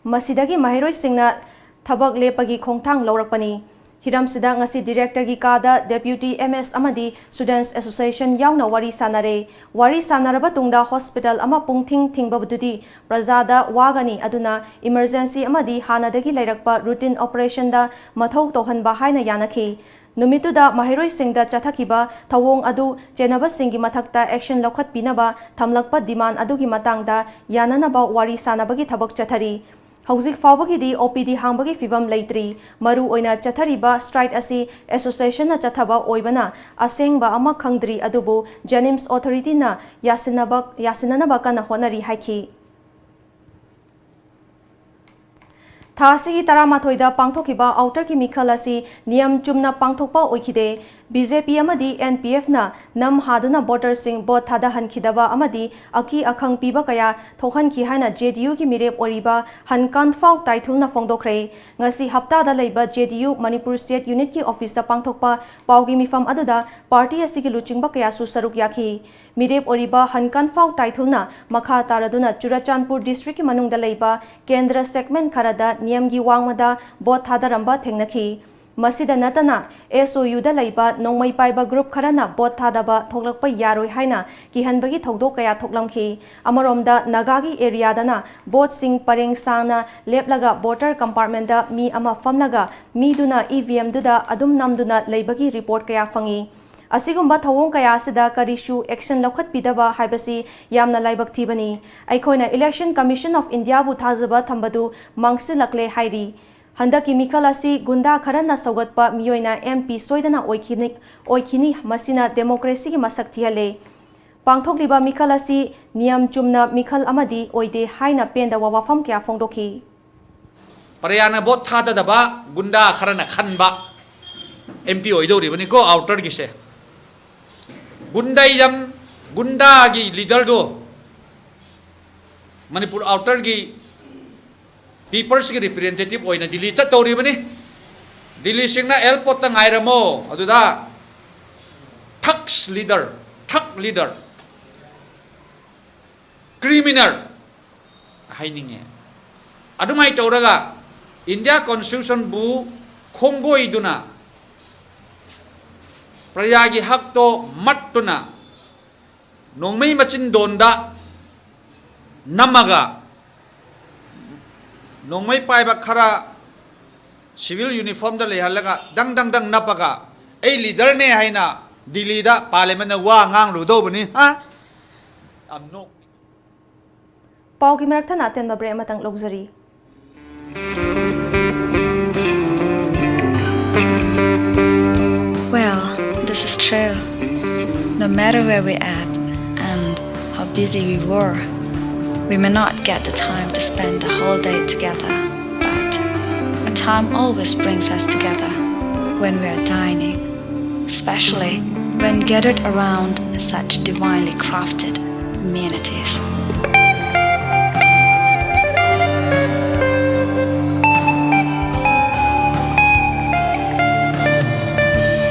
ꯃꯁꯤꯗꯒꯤ ꯃꯍꯩꯔꯣꯏꯁꯤꯡꯅ ꯊꯕꯛ ꯂꯦꯞꯄꯒꯤ ꯈꯣꯡꯊꯥꯡ ꯂꯧꯔꯛꯄꯅꯤ꯫ ꯍꯤꯔꯝꯁꯤꯗ ꯉꯁꯤ directorꯒꯤ ꯀꯥꯗ Deputy MS ꯑꯃꯗꯤ Students Association ꯌꯥꯎꯅ ꯋꯥꯔꯤ ꯁꯥꯟꯅꯔꯦ꯫ ꯋꯥꯔꯤ ꯁꯥꯟꯅꯔꯕ ꯇꯨꯡꯗ hospital ꯑꯃ ꯄꯨꯡ ꯊꯤꯡ ꯊꯤꯡꯕꯗꯨꯗꯤ ꯄ꯭ꯔꯖꯥꯗ ꯋꯥꯒꯅꯤ, ꯑꯗꯨꯅ emergency ꯑꯃꯗꯤ ꯍꯥꯟꯅꯗꯒꯤ ꯂꯩꯔꯛꯄ routine operationꯗ ꯃꯊꯧ ꯇꯧꯍꯟꯕ ꯍꯥꯏꯅ ꯌꯥꯅꯈꯤ꯫ ꯅꯨꯃꯤꯠꯇꯨꯗ ꯃꯍꯩꯔꯣꯏꯁꯤꯡꯗ ꯆꯠꯊꯈꯤꯕ ꯊꯧꯑꯣꯡ ꯑꯗꯨ ꯆꯦꯟꯅꯕꯁꯤꯡꯒꯤ ꯃꯊꯛꯇ action ꯂꯧꯈꯠꯄꯤꯅꯕ ꯊꯝꯂꯛꯄ demand ꯑꯗꯨꯒꯤ ꯃꯇꯥꯡꯗ ꯌꯥꯅꯅꯕ ꯋꯥꯔꯤ ꯁꯥꯅꯕꯒꯤ ꯊꯕꯛ ꯆꯠꯊꯔꯤ꯫ ꯍꯧꯖꯤꯛ ꯐꯥꯎꯕꯒꯤꯗꯤ ꯑꯣ ꯄꯤ ꯗꯤ ꯍꯥꯡꯕꯒꯤ ꯐꯤꯚꯝ ꯂꯩꯇ꯭ꯔꯤ꯫ ꯃꯔꯨ ꯑꯣꯏꯅ ꯆꯠꯊꯔꯤꯕ ꯁ꯭ꯇ꯭ꯔꯥꯏꯛ ꯑꯁꯤ ꯑꯦꯁꯣꯁꯤꯌꯦꯁꯟꯅ ꯆꯠꯊꯕ ꯑꯣꯏꯕꯅ ꯑꯁꯦꯡꯕ ꯑꯃ ꯈꯪꯗ꯭ꯔꯤ, ꯑꯗꯨꯕꯨ ꯖꯦꯅꯤꯝꯁ ꯑꯣꯊꯣꯔꯤꯇꯤꯅ ꯌꯥꯁꯤꯟꯅꯕ, ꯌꯥꯁꯤꯟꯅꯅꯕ ꯀꯟꯅ ꯍꯣꯠꯅꯔꯤ ꯍꯥꯏꯈꯤ꯫ ꯊꯥ ꯑꯁꯤꯒꯤ ꯇꯔꯥꯃꯥꯊꯣꯏꯗ ꯄꯥꯡꯊꯣꯛꯈꯤꯕ ꯑꯥꯎꯇꯔꯒꯤ ꯃꯤꯈꯜ ꯑꯁꯤ ꯅꯤꯌꯝ ꯆꯨꯝꯅ ꯄꯥꯡꯊꯣꯛꯄ ꯑꯣꯏꯈꯤꯗꯦ꯫ ꯕꯤ ꯖꯦ ꯄꯤ ꯑꯃꯗꯤ ꯑꯦꯟ ꯄꯤ ꯑꯦꯐꯅ ꯅꯝ ꯍꯥꯗꯨꯅ ꯚꯣꯇꯔꯁꯤꯡ ꯚꯣꯠ ꯊꯥꯗꯍꯟꯈꯤꯗꯕ ꯑꯃꯗꯤ ꯑꯀꯤ ꯑꯈꯪ ꯄꯤꯕ ꯀꯌꯥ ꯊꯣꯛꯍꯟꯈꯤ ꯍꯥꯏꯅ ꯖꯦ ꯗꯤ ꯌꯨꯒꯤ ꯃꯤꯔꯦꯞ ꯑꯣꯏꯔꯤꯕ ꯍꯟꯀꯥꯟꯐꯥꯎ ꯇꯥꯏꯊꯨꯜꯅ ꯐꯣꯡꯗꯣꯛꯈ꯭ꯔꯦ꯫ ꯉꯁꯤ ꯍꯞꯇꯥꯗ ꯂꯩꯕ ꯖꯦ ꯗꯤ ꯌꯨ ꯃꯅꯤꯄꯨꯔ ꯁ꯭ꯇꯦꯠ ꯌꯨꯅꯤꯠꯀꯤ ꯑꯣꯐꯤꯁꯇ ꯄꯥꯡꯊꯣꯛꯄ ꯄꯥꯎꯒꯤ ꯃꯤꯐꯝ ꯑꯗꯨꯗ ꯄꯥꯔꯇꯤ ꯑꯁꯤꯒꯤ ꯂꯨꯆꯤꯡꯕ ꯀꯌꯥꯁꯨ ꯁꯔꯨꯛ ꯌꯥꯈꯤ꯫ ꯃꯤꯔꯦꯞ ꯑꯣꯏꯔꯤꯕ ꯍꯟꯀꯥꯟꯐꯥꯎ ꯇꯥꯏꯊꯨꯜꯅ ꯃꯈꯥ ꯇꯥꯔꯗꯨꯅ ꯆꯨꯔꯆꯥꯟꯄꯨꯔ ꯗꯤꯁꯇ꯭ꯔꯤꯛꯀꯤ ꯃꯅꯨꯡꯗ ꯂꯩꯕ ꯀꯦꯟꯗ꯭ꯔ ꯁꯦꯒꯃꯦꯟ ꯈꯔꯗ ꯅꯤꯌꯝꯒꯤ ꯋꯥꯡꯃꯗ ꯚꯣꯠ ꯊꯥꯗꯔꯝꯕ ꯊꯦꯡꯅꯈꯤ꯫ ꯃꯁꯤꯗ ꯅꯠꯇꯅ ꯑꯦꯁ ꯑꯣ ꯌꯨꯗ ꯂꯩꯕ ꯅꯣꯡꯃꯩ ꯄꯥꯏꯕ ꯒ꯭ꯔꯨꯞ ꯈꯔꯅ ꯚꯣꯠ ꯊꯥꯗꯕ ꯊꯣꯛꯂꯛꯄ ꯌꯥꯔꯣꯏ ꯍꯥꯏꯅ ꯀꯤꯍꯟꯕꯒꯤ ꯊꯧꯗꯣꯛ ꯀꯌꯥ ꯊꯣꯛꯂꯝꯈꯤ꯫ ꯑꯃꯔꯣꯝꯗ ꯅꯥꯒꯥꯒꯤ ꯑꯦꯔꯤꯌꯥꯗꯅ ꯚꯣꯠꯁꯤꯡ ꯄꯔꯦꯡ ꯁꯥꯡꯅ ꯂꯦꯞꯂꯒ ꯚꯣꯇꯔ ꯀꯝꯄꯥꯔꯠꯃꯦꯟꯗ ꯃꯤ ꯑꯃ ꯐꯝꯂꯒ ꯃꯤꯗꯨꯅ ꯏ ꯚꯤ ꯑꯦꯝꯗꯨꯗ ꯑꯗꯨꯝ ꯅꯝꯗꯨꯅ ꯂꯩꯕꯒꯤ ꯔꯤꯄꯣꯔꯠ ꯀꯌꯥ ꯐꯪꯏ꯫ ꯑꯁꯤꯒꯨꯝꯕ ꯊꯧꯑꯣꯡ ꯀꯌꯥ ꯑꯁꯤꯗ ꯀꯔꯤꯁꯨ ꯑꯦꯛꯁꯟ ꯂꯧꯈꯠꯄꯤꯗꯕ ꯍꯥꯏꯕꯁꯤ ꯌꯥꯝꯅ ꯂꯥꯏꯕꯛ ꯊꯤꯕꯅꯤ꯫ ꯑꯩꯈꯣꯏꯅ Election Commission of Indiaꯕꯨ ꯊꯥꯖꯕ ꯊꯝꯕꯗꯨ ꯃꯥꯡꯁꯤꯜꯂꯛꯂꯦ ꯍꯥꯏꯔꯤ꯫ ꯍꯟꯗꯛꯀꯤ ꯃꯤꯈꯜ ꯑꯁꯤ ꯒꯨꯟꯗꯥ ꯈꯔꯅ ꯁꯧꯒꯠꯄ ꯃꯤꯑꯣꯏꯅ ꯑꯦꯝ ꯄꯤ ꯁꯣꯏꯗꯅ ꯑꯣꯏꯈꯤꯅꯤ, ꯑꯣꯏꯈꯤꯅꯤ꯫ ꯃꯁꯤꯅ ꯗꯦꯃꯣꯀ꯭ꯔꯦꯁꯤꯒꯤ ꯃꯁꯛ ꯊꯤꯍꯜꯂꯦ꯫ ꯄꯥꯡꯊꯣꯛꯂꯤꯕ ꯃꯤꯈꯜ ꯑꯁꯤ ꯅꯤꯌꯝ ꯆꯨꯝꯅ ꯃꯤꯈꯜ ꯑꯃꯗꯤ ꯑꯣꯏꯗꯦ ꯍꯥꯏꯅ ꯄꯦꯟꯗꯕ ꯋꯥꯐꯝ ꯀꯌꯥ ꯐꯣꯡꯗꯣꯛꯈꯤ꯫ ꯄ꯭ꯔꯖꯥꯅ ꯚꯣꯠ ꯊꯥꯗꯗꯕ ꯒꯨꯟꯗꯥ ꯈꯔꯅ ꯈꯟꯕ ꯑꯦꯝ ꯄꯤ ꯑꯣꯏꯗꯧꯔꯤꯕꯅꯤꯀꯣ ꯑꯥꯎꯇꯔꯒꯤꯁꯦ꯫ ꯒꯨꯟꯗꯥꯏꯖꯝ, ꯒꯨꯟꯗꯥꯒꯤ ꯂꯤꯗꯔꯗꯣ ꯃꯅꯤꯄꯨꯔ ꯑꯥꯎꯇꯔꯒꯤ ꯄꯤꯄꯜꯁꯀꯤ ꯔꯤꯄ꯭ꯔꯖꯦꯟꯇꯦꯇꯤꯚ ꯑꯣꯏꯅ ꯗꯤꯜꯂꯤ ꯆꯠꯇꯧꯔꯤꯕꯅꯤ꯫ ꯗꯤꯜꯂꯤꯁꯤꯡꯅ ꯑꯦꯌꯔꯄꯣꯔꯠꯇ ꯉꯥꯏꯔꯝꯃꯣ, ꯑꯗꯨꯗ ꯊꯛꯁ ꯂꯤꯗꯔ, ꯊꯛ ꯂꯤꯗꯔ, ꯀ꯭ꯔꯤꯃꯤꯅꯦꯜ ꯍꯥꯏꯅꯤꯡꯉꯦ꯫ ꯑꯗꯨꯃꯥꯏꯅ ꯇꯧꯔꯒ ꯏꯟꯗꯤꯌꯥ ꯀꯣꯟꯁꯇꯤꯇ꯭ꯌꯨꯁꯟꯕꯨ ꯈꯣꯡꯒꯣꯏꯗꯨꯅ, ꯄ꯭ꯔꯖꯥꯒꯤ ꯍꯛꯇꯣ ꯃꯠꯇꯨꯅ, ꯅꯣꯡꯃꯩ ꯃꯆꯤꯟ ꯗꯣꯟꯗ ꯅꯝꯃꯒ, ꯅꯣꯡꯃꯩ ꯄꯥꯏꯕ ꯈꯔ ꯁꯤꯚꯤꯜ ꯌꯨꯅꯤꯐꯣꯔꯝꯗ ꯂꯩꯍꯜꯂꯒ ꯗꯪ ꯗꯪ ꯗꯪ ꯅꯞꯄꯒ, "ꯑꯩ ꯂꯤꯗꯔꯅꯦ" ꯍꯥꯏꯅ ꯗꯤꯜꯂꯤꯗ ꯄꯥꯔꯂꯤꯌꯥꯃꯦꯟꯗ ꯋꯥ ꯉꯥꯡꯂꯨꯗꯧꯕꯅꯤ, ꯍꯥ? ꯌꯥꯝ ꯅꯣꯛ- ꯄꯥꯎꯒꯤ ꯃꯔꯛ ꯊꯠꯅ ꯑꯇꯦꯟꯕ ꯕ꯭ꯔꯦꯛ ꯑꯃꯇꯪ ꯂꯧꯖꯔꯤ꯫ Well, this is true. No matter where we at and how busy we were, we may not get the time to spend the whole day together, but a time always brings us together when we are dining, especially when gathered around such divinely crafted amenities.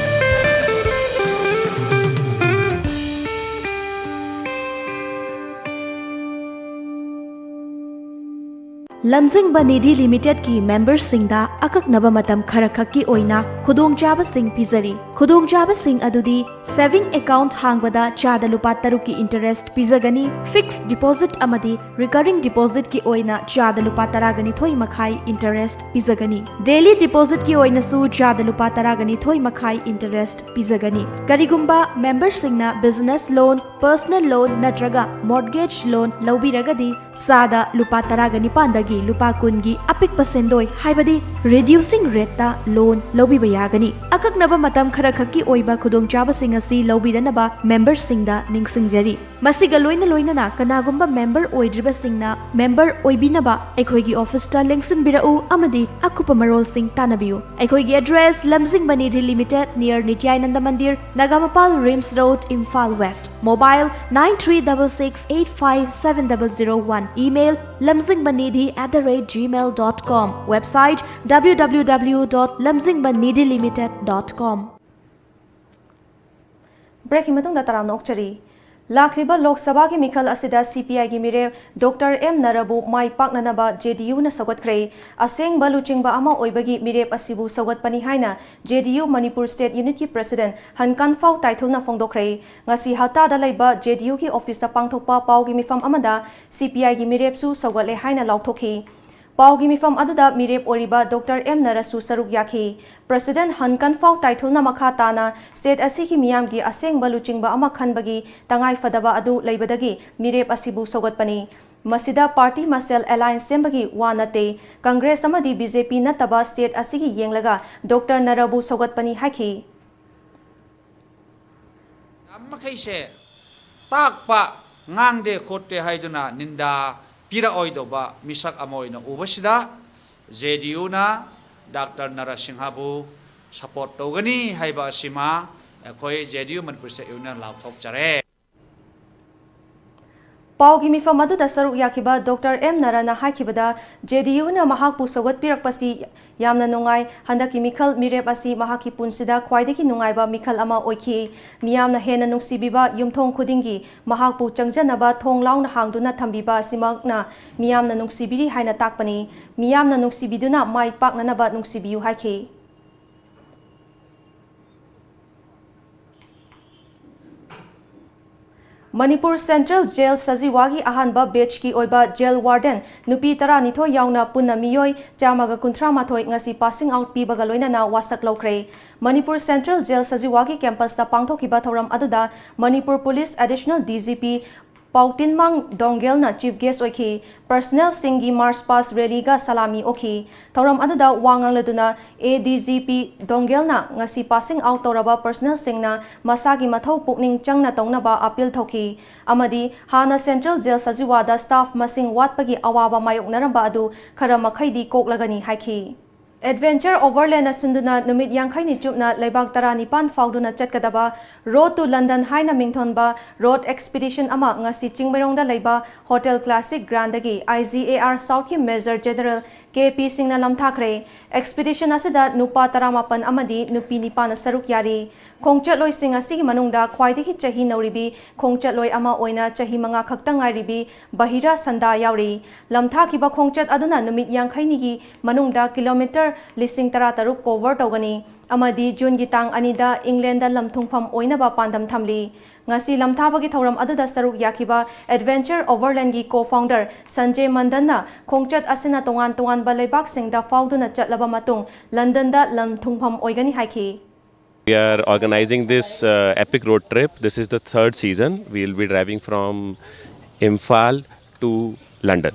ꯂꯝꯖꯤꯡꯕ ꯅꯤꯙꯤ ꯂꯤꯃꯤꯇꯦꯗꯀꯤ ꯃꯦꯝꯕꯔꯁꯤꯡꯗ ꯑꯀꯛꯅꯕ ꯃꯇꯝ ꯈꯔꯈꯛꯀꯤ ꯑꯣꯏꯅ ꯈꯨꯗꯣꯡꯆꯥꯕꯁꯤꯡ ꯄꯤꯖꯔꯤ꯫ ꯈꯨꯗꯣꯡꯆꯥꯕꯁꯤꯡ ꯑꯗꯨꯗꯤ saving account ꯍꯥꯡꯕꯗ ꯆꯥꯗ ꯂꯨꯄꯥ ꯇꯔꯨꯛꯀꯤ interest ꯄꯤꯖꯒꯅꯤ, fixed deposit ꯑꯃꯗꯤ recurring depositꯀꯤ ꯑꯣꯏꯅ ꯆꯥꯗ ꯂꯨꯄꯥ ꯇꯔꯥꯒꯅꯤꯊꯣꯏ ꯃꯈꯥꯏ interest ꯄꯤꯖꯒꯅꯤ꯫ Daily depositꯀꯤ ꯑꯣꯏꯅꯁꯨ ꯆꯥꯗ ꯂꯨꯄꯥ ꯇꯔꯥꯒꯅꯤꯊꯣꯏ ꯃꯈꯥꯏ interest ꯄꯤꯖꯒꯅꯤ꯫ ꯀꯔꯤꯒꯨꯝꯕ ꯃꯦꯝꯕꯔꯁꯤꯡꯅ business loan, personal loan ꯅꯠꯇ꯭ꯔꯒ mortgage loan ꯂꯧꯕꯤꯔꯒꯗꯤ ꯆꯥꯗ ꯂꯨꯄꯥ ꯇꯔꯥꯒ ꯅꯤꯄꯥꯟꯗꯒꯤ ꯂꯨꯄꯥ ꯀꯨꯟꯒꯤ ꯑꯄꯤꯛꯄ ꯁꯦꯟꯗꯣꯏ, ꯍꯥꯏꯕꯗꯤ reducing rateꯇ loan ꯂꯧꯕꯤꯕ ꯌꯥꯒꯅꯤ꯫ ꯑꯀꯛꯅꯕ ꯃꯇꯝ ꯈꯔꯈꯛꯀꯤ ꯑꯣꯏꯕ ꯈꯨꯗꯣꯡꯆꯥꯕꯁꯤꯡ ꯑꯁꯤ ꯂꯧꯕꯤꯔꯅꯕ ꯃꯦꯝꯕꯔꯁꯤꯡꯗ ꯅꯤꯡꯁꯤꯡꯖꯔꯤ꯫ ꯃꯁꯤꯒ ꯂꯣꯏꯅ ꯂꯣꯏꯅꯅ ꯀꯅꯥꯒꯨꯝꯕ ꯃꯦꯝꯕꯔ ꯑꯣꯏꯗ꯭ꯔꯤꯕꯁꯤꯡꯅ ꯃꯦꯝꯕꯔ ꯑꯣꯏꯕꯤꯅꯕ ꯑꯩꯈꯣꯏꯒꯤ ꯑꯣꯐꯤꯁꯇ ꯂꯦꯡꯁꯤꯟꯕꯤꯔꯛꯎ ꯑꯃꯗꯤ ꯑꯀꯨꯞꯄ ꯃꯔꯣꯜꯁꯤꯡ ꯇꯥꯟꯅꯕꯤꯌꯨ꯫ ꯑꯩꯈꯣꯏꯒꯤ address, Lamjingba Nidhi limited, near Nityananda Mandir, Nagamapal, RIMS road, Imphal west. Mobile, nine three double six eight five seven double zero one. Email, lamzingbanidhi at the rate gmail dot com. Website, W W W dot lamzingbanidhilimited dot com. Breakꯀꯤ ꯃꯇꯨꯡꯗ ꯇꯔꯥꯝꯅ ꯑꯣꯛꯆꯔꯤ꯫ ꯂꯥꯛꯂꯤꯕ ꯂꯣꯛ ꯁꯚꯥꯒꯤ ꯃꯤꯈꯜ ꯑꯁꯤꯗ C P Iꯒꯤ ꯃꯤꯔꯦꯞ Doctor M ꯅꯔꯥꯕꯨ ꯃꯥꯏ ꯄꯥꯛꯅꯅꯕ JDUꯅ ꯁꯧꯒꯠꯈ꯭ꯔꯦ꯫ ꯑꯁꯦꯡꯕ ꯂꯨꯆꯤꯡꯕ ꯑꯃ ꯑꯣꯏꯕꯒꯤ ꯃꯤꯔꯦꯞ ꯑꯁꯤꯕꯨ ꯁꯧꯒꯠꯄꯅꯤ ꯍꯥꯏꯅ JDU ꯃꯅꯤꯄꯨꯔ State Unitꯀꯤ President ꯍꯟꯀꯥꯟꯐꯥꯎ ꯇꯥꯏꯊꯨꯜꯅ ꯐꯣꯡꯗꯣꯛꯈ꯭ꯔꯦ꯫ ꯉꯁꯤ ꯍꯞꯇꯥꯗ ꯂꯩꯕ JDUꯒꯤ ꯑꯣꯐꯤꯁꯇ ꯄꯥꯡꯊꯣꯛꯄ ꯄꯥꯎꯒꯤ ꯃꯤꯐꯝ ꯑꯃꯗ C P Iꯒꯤ ꯃꯤꯔꯦꯞꯁꯨ ꯁꯧꯒꯠꯂꯦ ꯍꯥꯏꯅ ꯂꯥꯎꯊꯣꯛꯈꯤ꯫ ꯄꯥꯎꯒꯤ ꯃꯤꯐꯝ ꯑꯗꯨꯗ ꯃꯤꯔꯦꯞ ꯑꯣꯏꯔꯤꯕ ꯗꯣꯛꯇꯔ ꯑꯦꯝ ꯅꯔꯥꯁꯨ ꯁꯔꯨꯛ ꯌꯥꯈꯤ꯫ ꯄ꯭ꯔꯁꯤꯗꯦꯟꯠ ꯍꯟꯀꯟꯐꯥꯎ ꯇꯥꯏꯊꯨꯜꯅ ꯃꯈꯥ ꯇꯥꯅ ꯁ꯭ꯇꯦꯠ ꯑꯁꯤꯒꯤ ꯃꯤꯌꯥꯝꯒꯤ ꯑꯁꯦꯡꯕ ꯂꯨꯆꯤꯡꯕ ꯑꯃ ꯈꯟꯕꯒꯤ ꯇꯉꯥꯏꯐꯗꯕ ꯑꯗꯨ ꯂꯩꯕꯗꯒꯤ ꯃꯤꯔꯦꯞ ꯑꯁꯤꯕꯨ ꯁꯧꯒꯠꯄꯅꯤ꯫ ꯃꯁꯤꯗ ꯄꯥꯔꯇꯤ ꯃꯁꯦꯜ ꯑꯦꯂꯥꯏꯟꯁ ꯁꯦꯝꯕꯒꯤ ꯋꯥ ꯅꯠꯇꯦ꯫ ꯀꯪꯒ꯭ꯔꯦꯁ ꯑꯃꯗꯤ ꯕꯤ ꯖꯦ ꯄꯤ ꯅꯠꯇꯕ ꯁ꯭ꯇꯦꯠ ꯑꯁꯤꯒꯤ ꯌꯦꯡꯂꯒ ꯗꯣꯛꯇꯔ ꯅꯔꯥꯕꯨ ꯁꯧꯒꯠꯄꯅꯤ ꯍꯥꯏꯈꯤ꯫ ꯌꯥꯝ ꯃꯈꯩꯁꯦ ꯇꯥꯛꯄ, ꯉꯥꯡꯗꯦ ꯈꯣꯠꯇꯦ ꯍꯥꯏꯗꯨꯅ ꯅꯤꯟꯗꯥ ꯄꯤꯔꯛꯑꯣꯏꯗꯧꯕ ꯃꯤꯁꯛ ꯑꯃ ꯑꯣꯏꯅ ꯎꯕꯁꯤꯗ, ꯖꯦ ꯗꯤ ꯌꯨꯅ ꯗꯥꯛꯇꯔ ꯅꯔꯁꯤꯡꯍꯕꯨ ꯁꯄꯣꯔꯠ ꯇꯧꯒꯅꯤ ꯍꯥꯏꯕ ꯑꯁꯤꯃ ꯑꯩꯈꯣꯏ ꯖꯦ ꯗꯤ ꯌꯨ ꯃꯅꯤꯄꯨꯔ ꯁ꯭ꯇꯦꯠ ꯌꯨꯅꯤꯌꯟ ꯂꯥꯎꯊꯣꯛꯆꯔꯦ꯫ ꯄꯥꯎꯒꯤ ꯃꯤꯐꯝ ꯑꯗꯨꯗ ꯁꯔꯨꯛ ꯌꯥꯈꯤꯕ ꯗꯣꯛꯇꯔ ꯑꯦꯝ ꯅꯔꯥꯅ ꯍꯥꯏꯈꯤꯕꯗ, ꯖꯦ ꯗꯤ ꯌꯨꯅ ꯃꯍꯥꯛꯄꯨ ꯁꯧꯒꯠꯄꯤꯔꯛꯄꯁꯤ ꯌꯥꯝꯅ ꯅꯨꯡꯉꯥꯏ꯫ ꯍꯟꯗꯛꯀꯤ ꯃꯤꯈꯜ ꯃꯤꯔꯦꯞ ꯑꯁꯤ ꯃꯍꯥꯛꯀꯤ ꯄꯨꯟꯁꯤꯗ ꯈ꯭ꯋꯥꯏꯗꯒꯤ ꯅꯨꯡꯉꯥꯏꯕ ꯃꯤꯈꯜ ꯑꯃ ꯑꯣꯏꯈꯤ꯫ ꯃꯤꯌꯥꯝꯅ ꯍꯦꯟꯅ ꯅꯨꯡꯁꯤꯕꯤꯕ ꯌꯨꯝꯊꯣꯡ ꯈꯨꯗꯤꯡꯒꯤ ꯃꯍꯥꯛꯄꯨ ꯆꯪꯖꯅꯕ ꯊꯣꯡ ꯂꯥꯎꯅ ꯍꯥꯡꯗꯨꯅ ꯊꯝꯕꯤꯕ ꯑꯁꯤꯃꯛꯅ ꯃꯤꯌꯥꯝꯅ ꯅꯨꯡꯁꯤꯕꯤꯔꯤ ꯍꯥꯏꯅ ꯇꯥꯛꯄꯅꯤ꯫ ꯃꯤꯌꯥꯝꯅ ꯅꯨꯡꯁꯤꯕꯤꯗꯨꯅ ꯃꯥꯏ ꯄꯥꯛꯅꯅꯕ ꯅꯨꯡꯁꯤꯕꯤꯌꯨ ꯍꯥꯏꯈꯤ꯫ ꯃꯅꯤꯄꯨꯔ ꯁꯦꯟꯇ꯭ꯔꯦꯜ ꯖꯦꯜ ꯁꯖꯤꯋꯥꯒꯤ ꯑꯍꯥꯟꯕ ꯕꯦꯆꯀꯤ ꯑꯣꯏꯕ ꯖꯦꯜ ꯋꯥꯔꯗꯦꯟ ꯅꯨꯄꯤ ꯇꯔꯥꯅꯤꯊꯣꯏ ꯌꯥꯎꯅ ꯄꯨꯟꯅ ꯃꯤꯑꯣꯏ ꯆꯥꯝꯃꯒ ꯀꯨꯟꯊ꯭ꯔꯥ ꯃꯥꯊꯣꯏ ꯉꯁꯤ ꯄꯥꯁꯤꯡ ꯑꯥꯎꯠ ꯄꯤꯕꯒ ꯂꯣꯏꯅꯅ ꯋꯥꯁꯛ ꯂꯧꯈ꯭ꯔꯦ꯫ ꯃꯅꯤꯄꯨꯔ ꯁꯦꯟꯇ꯭ꯔꯦꯜ ꯖꯦꯜ ꯁꯖꯤꯋꯥꯒꯤ ꯀꯦꯝꯄꯁꯇ ꯄꯥꯡꯊꯣꯛꯈꯤꯕ ꯊꯧꯔꯝ ꯑꯗꯨꯗ Manipur police additional D G P ꯄꯥꯎꯇꯤꯟꯃꯥꯡ ꯗꯣꯡꯒꯦꯜꯅ chief gas ꯑꯣꯏꯈꯤ꯫ ꯄꯔꯁꯅꯦꯜꯁꯤꯡꯒꯤ ꯃꯥꯔꯆ ꯄꯥꯁ ꯔꯦꯂꯤꯒ ꯁꯂꯥꯃꯤ ꯑꯣꯛꯈꯤ꯫ ꯊꯧꯔꯝ ꯑꯗꯨꯗ ꯋꯥ ꯉꯥꯡꯂꯗꯨꯅ ꯑꯦ ꯗꯤ ꯖꯤ ꯄꯤ ꯗꯣꯡꯒꯦꯜꯅ ꯉꯁꯤ ꯄꯥꯁꯤꯡ ꯑꯥꯎꯠ ꯇꯧꯔꯕ ꯄꯔꯁꯅꯦꯜꯁꯤꯡꯅ ꯃꯁꯥꯒꯤ ꯃꯊꯧ ꯄꯨꯛꯅꯤꯡ ꯆꯪꯅ ꯇꯧꯅꯕ ꯑꯥꯄꯤꯜ ꯇꯧꯈꯤ ꯑꯃꯗꯤ ꯍꯥꯟꯅ ꯁꯦꯟꯇ꯭ꯔꯦꯜ ꯖꯦꯜ ꯁꯖꯤꯋꯥꯗ ꯁ꯭ꯇꯥꯐ ꯃꯁꯤꯡ ꯋꯥꯠꯄꯒꯤ ꯑꯋꯥꯕ ꯃꯥꯌꯣꯛꯅꯔꯝꯕ ꯑꯗꯨ ꯈꯔ ꯃꯈꯩꯗꯤ ꯀꯣꯛꯂꯒꯅꯤ ꯍꯥꯏꯈꯤ꯫ ꯑꯦꯗꯚꯦꯟꯆꯔ ꯑꯣꯚꯔꯂꯦꯟꯅ ꯁꯤꯟꯗꯨꯅ ꯅꯨꯃꯤꯠ ꯌꯥꯡꯈꯩꯅꯤ ꯆꯨꯞꯅ ꯂꯩꯕꯥꯛ ꯇꯔꯥꯅꯤꯄꯥꯟ ꯐꯥꯎꯗꯨꯅ ꯆꯠꯀꯗꯕ ꯔꯣꯗ ꯇꯨ ꯂꯟꯗꯟ ꯍꯥꯏꯅ ꯃꯤꯡꯊꯣꯟꯕ ꯔꯣꯗ ꯑꯦꯛꯁꯄꯤꯗꯤꯁꯟ ꯑꯃ ꯉꯁꯤ ꯆꯤꯡꯃꯩꯔꯣꯡꯗ ꯂꯩꯕ ꯍꯣꯇꯦꯜ ꯀ꯭ꯂꯥꯁꯤꯛ ꯒ꯭ꯔꯥꯟꯗꯒꯤ ꯑꯥꯏ ꯖꯤ ꯑꯦ ꯑꯥꯔ ꯁꯥꯎꯠꯀꯤ ꯃꯦꯖꯔ ꯖꯦꯅꯔꯦꯜ ꯀꯦ ꯄꯤ ꯁꯤꯡꯅ ꯂꯝꯊꯥꯈ꯭ꯔꯦ꯫ ꯑꯦꯛꯁꯄꯤꯗꯤꯁꯟ ꯑꯁꯤꯗ ꯅꯨꯄꯥ ꯇꯔꯥꯃꯥꯄꯟ ꯑꯃꯗꯤ ꯅꯨꯄꯤ ꯅꯤꯄꯥꯟꯅ ꯁꯔꯨꯛ ꯌꯥꯔꯤ꯫ ꯈꯣꯡꯆꯠꯂꯣꯏꯁꯤꯡ ꯑꯁꯤꯒꯤ ꯃꯅꯨꯡꯗ ꯈ꯭ꯋꯥꯏꯗꯒꯤ ꯆꯍꯤ ꯅꯧꯔꯤꯕꯤ ꯈꯣꯡꯆꯠꯂꯣꯏ ꯑꯃ ꯑꯣꯏꯅ ꯆꯍꯤ ꯃꯉꯥ ꯈꯛꯇ ꯉꯥꯏꯔꯤꯕꯤ ꯕꯍꯤꯔꯥ ꯁꯟꯗꯥ ꯌꯥꯎꯔꯤ꯫ ꯂꯝꯊꯥꯈꯤꯕ ꯈꯣꯡꯆꯠ ꯑꯗꯨꯅ ꯅꯨꯃꯤꯠ ꯌꯥꯡꯈꯩꯅꯤꯒꯤ ꯃꯅꯨꯡꯗ ꯀꯤꯂꯣꯃꯤꯇꯔ ꯂꯤꯁꯤꯡ ꯇꯔꯥ ꯇꯔꯨꯛ cover ꯇꯧꯒꯅꯤ ꯑꯃꯗꯤ ꯖꯨꯟꯒꯤ ꯇꯥꯡ ꯑꯅꯤꯗ ꯏꯪꯂꯦꯟꯗ ꯂꯝ ꯊꯨꯡꯐꯝ ꯑꯣꯏꯅꯕ ꯄꯥꯟꯗꯝ ꯊꯝꯂꯤ꯫ ꯉꯁꯤ ꯂꯝꯊꯥꯕꯒꯤ ꯊꯧꯔꯝ ꯑꯗꯨꯗ ꯁꯔꯨꯛ ꯌꯥꯈꯤꯕ Adventure Overlandꯒꯤ co-founder ꯁꯟꯖꯦ ꯃꯟꯗꯟꯅ ꯈꯣꯡꯆꯠ ꯑꯁꯤꯅ ꯇꯣꯉꯥꯟ ꯇꯣꯉꯥꯟꯕ ꯂꯩꯕꯥꯛꯁꯤꯡꯗ ꯐꯥꯎꯗꯨꯅ ꯆꯠꯂꯕ ꯃꯇꯨꯡ ꯂꯟꯗꯟꯗ ꯂꯝ ꯊꯨꯡꯐꯝ ꯑꯣꯏꯒꯅꯤ ꯍꯥꯏꯈꯤ꯫ We are organizing this uh, epic road trip. This is the third season. We will be driving from Imphal to London.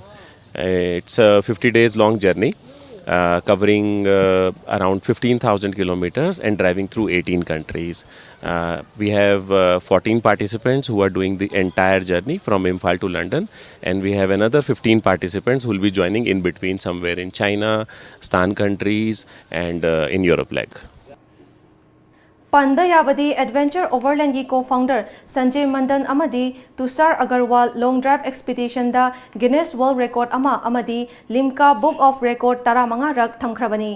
Uh, It's a fifty days long journey uh, covering uh, around fifteen thousand kilometers and driving through eighteen countries. Uh, we have uh, fourteen participants who are doing the entire journey from Imphal to London, and we have another fifteen participants who will be joining in between somewhere in China, Stan countries, and uh, in Europe. Like. ꯄꯟꯕ ꯌꯥꯕꯗꯤ Adventure Overlandꯒꯤ co-founder ꯁꯟꯖꯦ ꯃꯟꯗꯟ ꯑꯃꯗꯤ ꯇꯨꯁꯥꯔ Agarwal long drive expeditionꯗ Guinness World Record ꯑꯃ ꯑꯃꯗꯤ Limca Book of Record ꯇꯔꯥꯃꯉꯥ ꯔꯛ ꯊꯝꯈ꯭ꯔꯕꯅꯤ꯫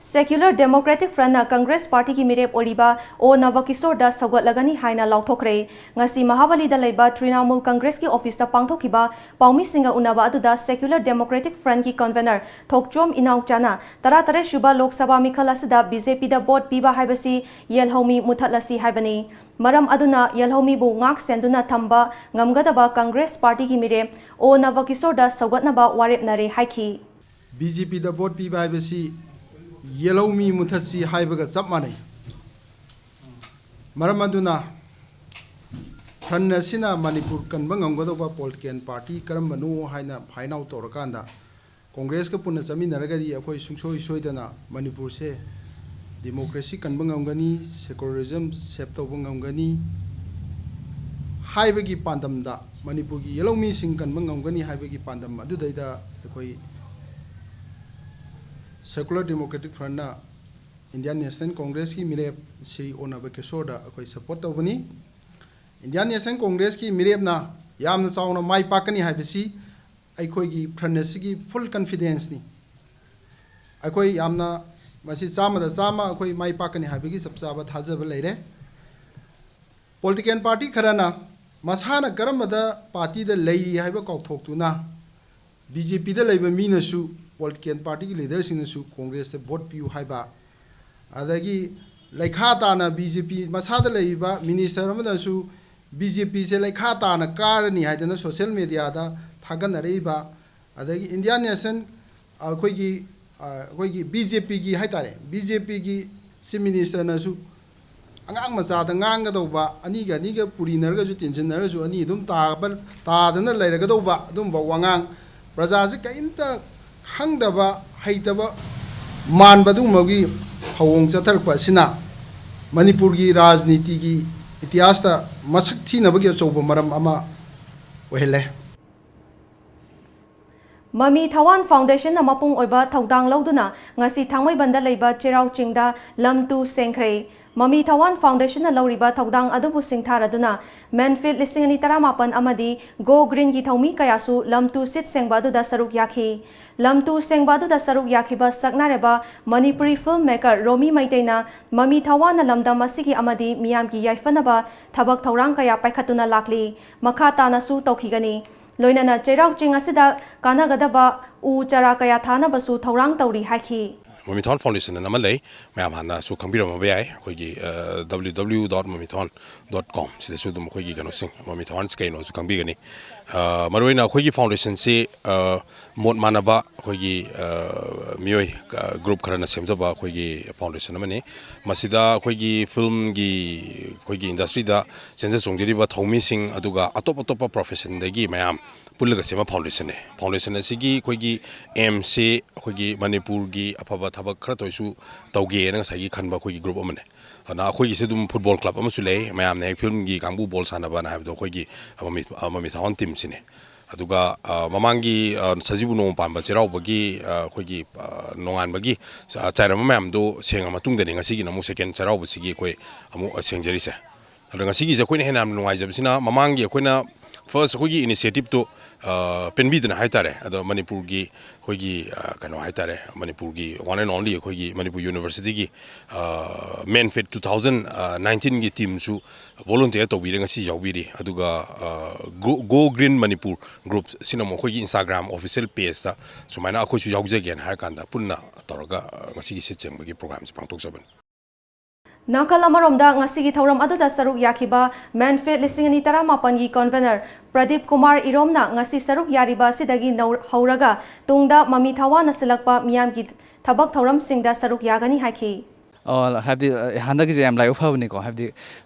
Secular Democratic Frontꯅ Congress Partyꯒꯤ ꯃꯤꯔꯦꯞ ꯑꯣꯏꯔꯤꯕ ꯑꯣ ꯅꯕꯀꯤꯁꯣꯔꯗ ꯁꯧꯒꯠꯂꯒꯅꯤ ꯍꯥꯏꯅ ꯂꯥꯎꯊꯣꯛꯈ꯭ꯔꯦ꯫ ꯉꯁꯤ ꯃꯍꯥꯕꯂꯤꯗ ꯂꯩꯕ ꯇ꯭ꯔꯤꯅꯥꯃꯨꯜ ꯀꯪꯒ꯭ꯔꯦꯁꯀꯤ ꯑꯣꯐꯤꯁꯇ ꯄꯥꯡꯊꯣꯛꯈꯤꯕ ꯄꯥꯎꯃꯤꯁꯤꯡꯒ ꯎꯅꯕ ꯑꯗꯨꯗ Secular Democratic Frontꯀꯤ convener ꯊꯣꯛꯆꯣꯝ ꯏꯅꯥꯎꯆꯥꯅ ꯇꯔꯥꯇꯔꯦꯠ ꯁꯨꯕ ꯂꯣꯛ ꯁꯚꯥ ꯃꯤꯈꯜ ꯑꯁꯤꯗ BJPꯗ ꯚꯣꯠ ꯄꯤꯕ ꯍꯥꯏꯕꯁꯤ ꯌꯦꯜꯍꯧꯃꯤ ꯃꯨꯊꯠꯂꯁꯤ ꯍꯥꯏꯕꯅꯤ꯫ ꯃꯔꯝ ꯑꯗꯨꯅ ꯌꯦꯜꯍꯧꯃꯤꯕꯨ ꯉꯥꯛ ꯁꯦꯟꯗꯨꯅ ꯊꯝꯕ ꯉꯝꯒꯗꯕ ꯀꯪꯒ꯭ꯔꯦꯁ ꯄꯥꯔꯇꯤꯒꯤ ꯃꯤꯔꯦꯞ ꯑꯣ ꯅꯕꯀꯤꯁꯣꯔꯗ ꯁꯧꯒꯠꯅꯕ ꯋꯥꯔꯦꯞꯅꯔꯦ ꯍꯥꯏꯈꯤ꯫ BJPꯗ ꯚꯣꯠ ꯄꯤꯕ ꯍꯥꯏꯕꯁꯤ ꯌꯦꯜꯍꯧꯃꯤ ꯃꯨꯊꯠꯁꯤ ꯍꯥꯏꯕꯒ ꯆꯞ ꯃꯥꯟꯅꯩ꯫ ꯃꯔꯝ ꯑꯗꯨꯅ ꯐ꯭ꯔꯟ ꯑꯁꯤꯅ ꯃꯅꯤꯄꯨꯔ ꯀꯟꯕ ꯉꯝꯒꯗꯧꯕ ꯄꯣꯂꯤꯇꯤꯀꯦꯜ ꯄꯥꯔꯇꯤ ꯀꯔꯝꯕꯅꯣ ꯍꯥꯏꯅ ꯐꯥꯏꯟ ꯑꯥꯎꯠ ꯇꯧꯔꯀꯥꯟꯗ ꯀꯣꯡꯒ꯭ꯔꯦꯁꯀ ꯄꯨꯟꯅ ꯆꯠꯃꯤꯟꯅꯔꯒꯗꯤ ꯑꯩꯈꯣꯏ ꯁꯨꯡꯁꯣꯏ ꯁꯣꯏꯗꯅ ꯃꯅꯤꯄꯨꯔꯁꯦ ꯗꯤꯃꯣꯀ꯭ꯔꯦꯁꯤ ꯀꯟꯕ ꯉꯝꯒꯅꯤ, ꯁꯦꯀꯨꯂꯔꯤꯖꯝ ꯁꯦꯞ ꯇꯧꯕ ꯉꯝꯒꯅꯤ ꯍꯥꯏꯕꯒꯤ ꯄꯥꯟꯗꯝꯗ, ꯃꯅꯤꯄꯨꯔꯒꯤ ꯌꯦꯜꯍꯧꯃꯤꯁꯤꯡ ꯀꯟꯕ ꯉꯝꯒꯅꯤ ꯍꯥꯏꯕꯒꯤ ꯄꯥꯟꯗꯝ ꯑꯗꯨꯗꯩꯗ ꯑꯩꯈꯣꯏ Secular Democratic Frontꯅ Indian National Congressꯀꯤ ꯃꯤꯔꯦꯞ ꯁ꯭ꯔꯤ ꯑꯣ ꯅꯕꯀꯤꯁꯣꯔꯗ ꯑꯩꯈꯣꯏ ꯁꯄꯣꯔꯠ ꯇꯧꯕꯅꯤ꯫ Indian National Congressꯀꯤ ꯃꯤꯔꯦꯞꯅ ꯌꯥꯝꯅ ꯆꯥꯎꯅ ꯃꯥꯏ ꯄꯥꯛꯀꯅꯤ ꯍꯥꯏꯕꯁꯤ ꯑꯩꯈꯣꯏꯒꯤ ꯐ꯭ꯔꯟ ꯑꯁꯤꯒꯤ ꯐꯨꯜ ꯀꯟꯐꯤꯗꯦꯟꯁꯅꯤ꯫ ꯑꯩꯈꯣꯏ ꯌꯥꯝꯅ ꯃꯁꯤ ꯆꯥꯝꯃꯗ ꯆꯥꯝꯃ ꯑꯩꯈꯣꯏ ꯃꯥꯏ ꯄꯥꯛꯀꯅꯤ ꯍꯥꯏꯕꯒꯤ ꯆꯞ ꯆꯥꯕ ꯊꯥꯖꯕ ꯂꯩꯔꯦ꯫ ꯄꯣꯂꯤꯇꯤꯀꯦꯜ ꯄꯥꯔꯇꯤ ꯈꯔꯅ ꯃꯁꯥꯅ ꯀꯔꯝꯕꯗ ꯄꯥꯔꯇꯤꯗ ꯂꯩꯔꯤ ꯍꯥꯏꯕ ꯀꯥꯎꯊꯣꯛꯇꯨꯅ ꯕꯤ ꯖꯦ ꯄꯤꯗ ꯂꯩꯕ ꯃꯤꯅꯁꯨ, ꯄꯣꯂꯤꯇꯤꯀꯦꯜ ꯄꯥꯔꯇꯤꯒꯤ ꯂꯤꯗꯔꯁꯤꯡꯅꯁꯨ ꯀꯣꯡꯒ꯭ꯔꯦꯁꯇ ꯚꯣꯠ ꯄꯤꯌꯨ ꯍꯥꯏꯕ, ꯑꯗꯒꯤ ꯂꯩꯈꯥ ꯇꯥꯅ ꯕꯤ ꯖꯦ ꯄꯤ ꯃꯁꯥꯗ ꯂꯩꯔꯤꯕ ꯃꯤꯅꯤꯁꯇꯔ ꯑꯃꯅꯁꯨ ꯕꯤ ꯖꯦ ꯄꯤꯁꯦ ꯂꯩꯈꯥ ꯇꯥꯅ ꯀꯥꯔꯅꯤ ꯍꯥꯏꯗꯅ ꯁꯣꯁꯤꯌꯦꯜ ꯃꯦꯗꯤꯌꯥꯗ ꯊꯥꯒꯠꯅꯔꯛꯏꯕ, ꯑꯗꯒꯤ ꯏꯟꯗꯤꯌꯥꯟ ꯅꯦꯁꯟ, ꯑꯩꯈꯣꯏꯒꯤ, ꯑꯩꯈꯣꯏꯒꯤ ꯕꯤ ꯖꯦ ꯄꯤꯒꯤ ꯍꯥꯏ ꯇꯥꯔꯦ, ꯕꯤ ꯖꯦ ꯄꯤꯒꯤ ꯆꯤꯐ ꯃꯤꯅꯤꯁꯇꯔꯅꯁꯨ ꯑꯉꯥꯡ ꯃꯆꯥꯗ ꯉꯥꯡꯒꯗꯧꯕ, ꯑꯅꯤꯒ ꯑꯅꯤꯒ ꯄꯨꯔꯤꯅꯔꯒꯁꯨ ꯇꯤꯟꯁꯤꯟꯅꯔꯒꯁꯨ ꯑꯅꯤ ꯑꯗꯨꯝ ꯇꯥꯕ, ꯇꯥꯗꯅ ꯂꯩꯔꯒꯗꯧꯕ ꯑꯗꯨꯝꯕ ꯋꯥꯉꯥꯡ, ꯄ꯭ꯔꯖꯥꯁꯦ ꯀꯔꯤꯝꯇ ꯈꯪꯗꯕ, ꯍꯩꯇꯕ ꯃꯥꯟꯕ ꯑꯗꯨꯒꯨꯝꯕꯒꯤ ꯊꯧꯑꯣꯡ ꯆꯠꯊꯔꯛꯄ ꯑꯁꯤꯅ ꯃꯅꯤꯄꯨꯔꯒꯤ ꯔꯥꯖꯅꯤꯇꯤꯒꯤ ꯏꯇꯤꯍꯥꯁꯇ ꯃꯁꯛ ꯊꯤꯅꯕꯒꯤ ꯑꯆꯧꯕ ꯃꯔꯝ ꯑꯃ ꯑꯣꯏꯍꯜꯂꯦ꯫ ꯃꯃꯤ ꯊꯋꯥꯟ ꯐꯥꯎꯟꯗꯦꯁꯟꯅ ꯃꯄꯨꯡ ꯑꯣꯏꯕ ꯊꯧꯗꯥꯡ ꯂꯧꯗꯨꯅ ꯉꯁꯤ ꯊꯥꯡꯃꯩꯕꯟꯗ ꯂꯩꯕ ꯆꯩꯔꯥꯎ ꯆꯤꯡꯗ ꯂꯝ ꯇꯨ ꯁꯦꯡꯈ꯭ꯔꯦ꯫ ꯃꯃꯤ ꯊꯋꯥꯟ ꯐꯥꯎꯟꯗꯦꯁꯟꯅ ꯂꯧꯔꯤꯕ ꯊꯧꯗꯥꯡ ꯑꯗꯨꯕꯨ ꯁꯤꯡꯊꯥꯔꯗꯨꯅ ꯃꯦꯟꯐꯤꯠ ꯂꯤꯁꯤꯡ ꯑꯅꯤ ꯇꯔꯥꯃꯥꯄꯟ ꯑꯃꯗꯤ ꯒꯣ ꯒ꯭ꯔꯤꯟꯒꯤ ꯊꯧꯃꯤ ꯀꯌꯥꯁꯨ ꯂꯝ ꯇꯨ ꯁꯤꯠ ꯁꯦꯡꯕ ꯑꯗꯨꯗ ꯁꯔꯨꯛ ꯌꯥꯈꯤ꯫ ꯂꯝ ꯇꯨ ꯁꯦꯡꯕ ꯑꯗꯨꯗ ꯁꯔꯨꯛ ꯌꯥꯈꯤꯕ ꯁꯛꯅꯥꯏꯔꯕ ꯃꯅꯤꯄꯨꯔꯤ ꯐꯤꯜꯝ ꯃꯦꯀꯔ ꯔꯣꯃꯤ ꯃꯩꯇꯩꯅ ꯃꯃꯤ ꯊꯋꯥꯟꯅ ꯂꯝꯗꯝ ꯑꯁꯤꯒꯤ ꯑꯃꯗꯤ ꯃꯤꯌꯥꯝꯒꯤ ꯌꯥꯏꯐꯅꯕ ꯊꯕꯛ ꯊꯧꯔꯥꯡ ꯀꯌꯥ ꯄꯥꯏꯈꯠꯇꯨꯅ ꯂꯥꯛꯂꯤ꯫ ꯃꯈꯥ ꯇꯥꯅꯁꯨ ꯇꯧꯈꯤꯒꯅꯤ꯫ ꯂꯣꯏꯅꯅ ꯆꯩꯔꯥꯎ ꯆꯤꯡ ꯑꯁꯤꯗ ꯀꯥꯟꯅꯒꯗꯕ ꯎ ꯆꯥꯔꯥ ꯀꯌꯥ ꯊꯥꯅꯕꯁꯨ ꯊꯧꯔꯥꯡ ꯇꯧꯔꯤ ꯍꯥꯏꯈꯤ꯫ ꯃꯃꯤꯊꯣꯟ ꯐꯥꯎꯟꯗꯦꯁꯟ ꯑꯅ ꯑꯃ ꯂꯩ, ꯃꯌꯥꯝ ꯍꯥꯟꯅꯁꯨ ꯈꯪꯕꯤꯔꯝꯃꯕ ꯌꯥꯏ꯫ ꯑꯩꯈꯣꯏꯒꯤ ꯗꯕ꯭ꯂꯤꯎ ꯗꯕ꯭ꯂꯤꯎ ꯗꯕ꯭ꯂꯤꯎ ꯗꯣꯠ ꯃꯃꯤꯊꯣꯟ ꯗꯣꯠ ꯀꯣꯝ ꯁꯤꯗꯁꯨ ꯑꯗꯨꯝ ꯑꯩꯈꯣꯏꯒꯤ ꯀꯩꯅꯣꯁꯤꯡ, ꯃꯃꯤꯊꯣꯟꯁꯤ ꯀꯩꯅꯣꯁꯨ ꯈꯪꯕꯤꯒꯅꯤ꯫ ꯃꯔꯨꯑꯣꯏꯅ ꯑꯩꯈꯣꯏꯒꯤ ꯐꯥꯎꯟꯗꯦꯁꯟꯁꯤ ꯃꯣꯠ ꯃꯥꯟꯅꯕ ꯑꯩꯈꯣꯏꯒꯤ ꯃꯤꯑꯣꯏ ꯒ꯭ꯔꯨꯞ ꯈꯔꯅ ꯁꯦꯝꯖꯕ ꯑꯩꯈꯣꯏꯒꯤ ꯐꯥꯎꯟꯗꯦꯁꯟ ꯑꯃꯅꯤ꯫ ꯃꯁꯤꯗ ꯑꯩꯈꯣꯏꯒꯤ ꯐꯤꯜꯝꯒꯤ, ꯑꯩꯈꯣꯏꯒꯤ ꯏꯟꯗꯁꯇ꯭ꯔꯤꯗ ꯆꯦꯟꯖ ꯆꯣꯡꯖꯔꯤꯕ ꯊꯧꯃꯤꯁꯤꯡ, ꯑꯗꯨꯒ ꯑꯇꯣꯞ ꯑꯇꯣꯞꯄ ꯄ꯭ꯔꯣꯐꯦꯁꯟꯗꯒꯤ ꯃꯌꯥꯝ ꯄꯨꯜꯂꯒ ꯁꯦꯝꯕ ꯐꯥꯎꯟꯗꯦꯁꯟꯅꯦ꯫ ꯐꯥꯎꯟꯗꯦꯁꯟ ꯑꯁꯤꯒꯤ ꯑꯩꯈꯣꯏꯒꯤ ꯑꯦꯝꯁꯤ ꯑꯩꯈꯣꯏꯒꯤ ꯃꯅꯤꯄꯨꯔꯒꯤ ꯑꯐꯕ ꯊꯕꯛ ꯈꯔ ꯇꯧꯔꯁꯨ ꯇꯧꯒꯦꯅ ꯉꯁꯥꯏꯒꯤ ꯈꯟꯕ ꯑꯩꯈꯣꯏꯒꯤ ꯒ꯭ꯔꯨꯞ ꯑꯃꯅꯦ꯫ ꯑꯗꯨꯅ ꯑꯩꯈꯣꯏꯒꯤꯁꯨ ꯑꯗꯨꯝ ꯐꯨꯠꯕꯣꯜ ꯀ꯭ꯂꯕ ꯑꯃꯁꯨ ꯂꯩ, ꯃꯌꯥꯝꯅ ꯍꯦꯛ ꯐꯤꯜꯝꯒꯤ ꯀꯥꯡꯕꯨ ꯕꯣꯜ ꯁꯥꯟꯅꯕꯅ ꯍꯥꯏꯕꯗꯣ ꯑꯩꯈꯣꯏꯒꯤ ꯃꯃꯤ, ꯃꯃꯤ ꯊꯥꯋꯟ ꯇꯤꯝꯁꯤꯅꯦ꯫ ꯑꯗꯨꯒ ꯃꯃꯥꯡꯒꯤ ꯁꯖꯤꯕꯨ ꯅꯣꯡꯃ ꯄꯥꯟꯕ ꯆꯩꯔꯥꯎꯕꯒꯤ ꯑꯩꯈꯣꯏꯒꯤ ꯅꯣꯡꯉꯥꯟꯕꯒꯤ ꯆꯥꯏꯔꯝꯕ ꯃꯌꯥꯝꯗꯣ ꯁꯦꯡꯉ ꯃꯇꯨꯡꯗꯅꯤ ꯉꯁꯤꯒꯤꯅ ꯑꯃꯨꯛ ꯁꯦꯀꯦꯟ ꯆꯩꯔꯥꯎꯕꯁꯤꯒꯤ ꯑꯩꯈꯣꯏ ꯑꯃꯨꯛ ꯁꯦꯡꯖꯔꯤꯁꯦ꯫ ꯑꯗꯣ ꯉꯁꯤꯒꯤꯁꯦ ꯑꯩꯈꯣꯏꯅ ꯍꯦꯟꯅ ꯌꯥꯝ ꯅꯨꯡꯉꯥꯏꯖꯕꯁꯤꯅ ꯃꯃꯥꯡꯒꯤ ꯑꯩꯈꯣꯏꯅ First ꯑꯩꯈꯣꯏꯒꯤ initiative ꯇꯨ ꯄꯦꯟꯕꯤꯗꯅ ꯍꯥꯏꯇꯥꯔꯦ꯫ ꯑꯗꯣ ꯃꯅꯤꯄꯨꯔꯒꯤ ꯑꯩꯈꯣꯏꯒꯤ ꯀꯩꯅꯣ ꯍꯥꯏꯇꯥꯔꯦ, ꯃꯅꯤꯄꯨꯔꯒꯤ one and only ꯑꯩꯈꯣꯏꯒꯤ ꯃꯅꯤꯄꯨꯔ ꯌꯨꯅꯤꯚꯔꯁꯤꯇꯤꯒꯤ ꯃꯦꯟꯐꯦꯠ two thousand nineteenꯒꯤ teamꯁꯨ volunteer ꯇꯧꯕꯤꯔꯦ, ꯉꯁꯤ ꯌꯥꯎꯕꯤꯔꯤ꯫ ꯑꯗꯨꯒ Go Green Manipur group ꯁꯤꯅ ꯑꯃꯨꯛ ꯑꯩꯈꯣꯏꯒꯤ Instagram official pageꯇ ꯁꯨꯃꯥꯏꯅ ꯑꯩꯈꯣꯏꯁꯨ ꯌꯥꯎꯖꯒꯦꯅ ꯍꯥꯏꯔ ꯀꯥꯟꯗ ꯄꯨꯟꯅ ꯇꯧꯔꯒ ꯉꯁꯤꯒꯤ ꯁꯤꯠ ꯁꯦꯡꯕꯒꯤ programꯁꯦ ꯄꯥꯡꯊꯣꯛꯆꯕꯅꯤ꯫ ꯅꯥꯀꯜ ꯑꯃꯔꯣꯝꯗ ꯉꯁꯤꯒꯤ ꯊꯧꯔꯝ ꯑꯗꯨꯗ ꯁꯔꯨꯛ ꯌꯥꯈꯤꯕ ꯃꯦꯟꯐꯦꯠ ꯂꯤꯁꯤꯡ ꯑꯅꯤ ꯇꯔꯥꯃꯥꯄꯟꯒꯤ convener ꯄ꯭ꯔꯗꯤꯞ ꯀꯨꯃꯥꯔ ꯏꯔꯣꯝꯅ ꯉꯁꯤ ꯁꯔꯨꯛ ꯌꯥꯔꯤꯕ ꯑꯁꯤꯗꯒꯤ ꯍꯧꯔꯒ ꯇꯨꯡꯗ ꯃꯃꯤ ꯊꯋꯥꯅ ꯁꯤꯜꯂꯛꯄ ꯃꯤꯌꯥꯝꯒꯤ ꯊꯕꯛ ꯊꯧꯔꯝꯁꯤꯡꯗ ꯁꯔꯨꯛ ꯌꯥꯒꯅꯤ ꯍꯥꯏꯈꯤ꯫ ꯑꯣ, ꯍꯥꯏꯕꯗꯤ ꯍꯟꯗꯛꯀꯤꯁꯦ ꯌꯥꯝ ꯂꯥꯏꯕꯛ ꯐꯕꯅꯤꯀꯣ꯫ ꯍꯥꯏꯕꯗꯤ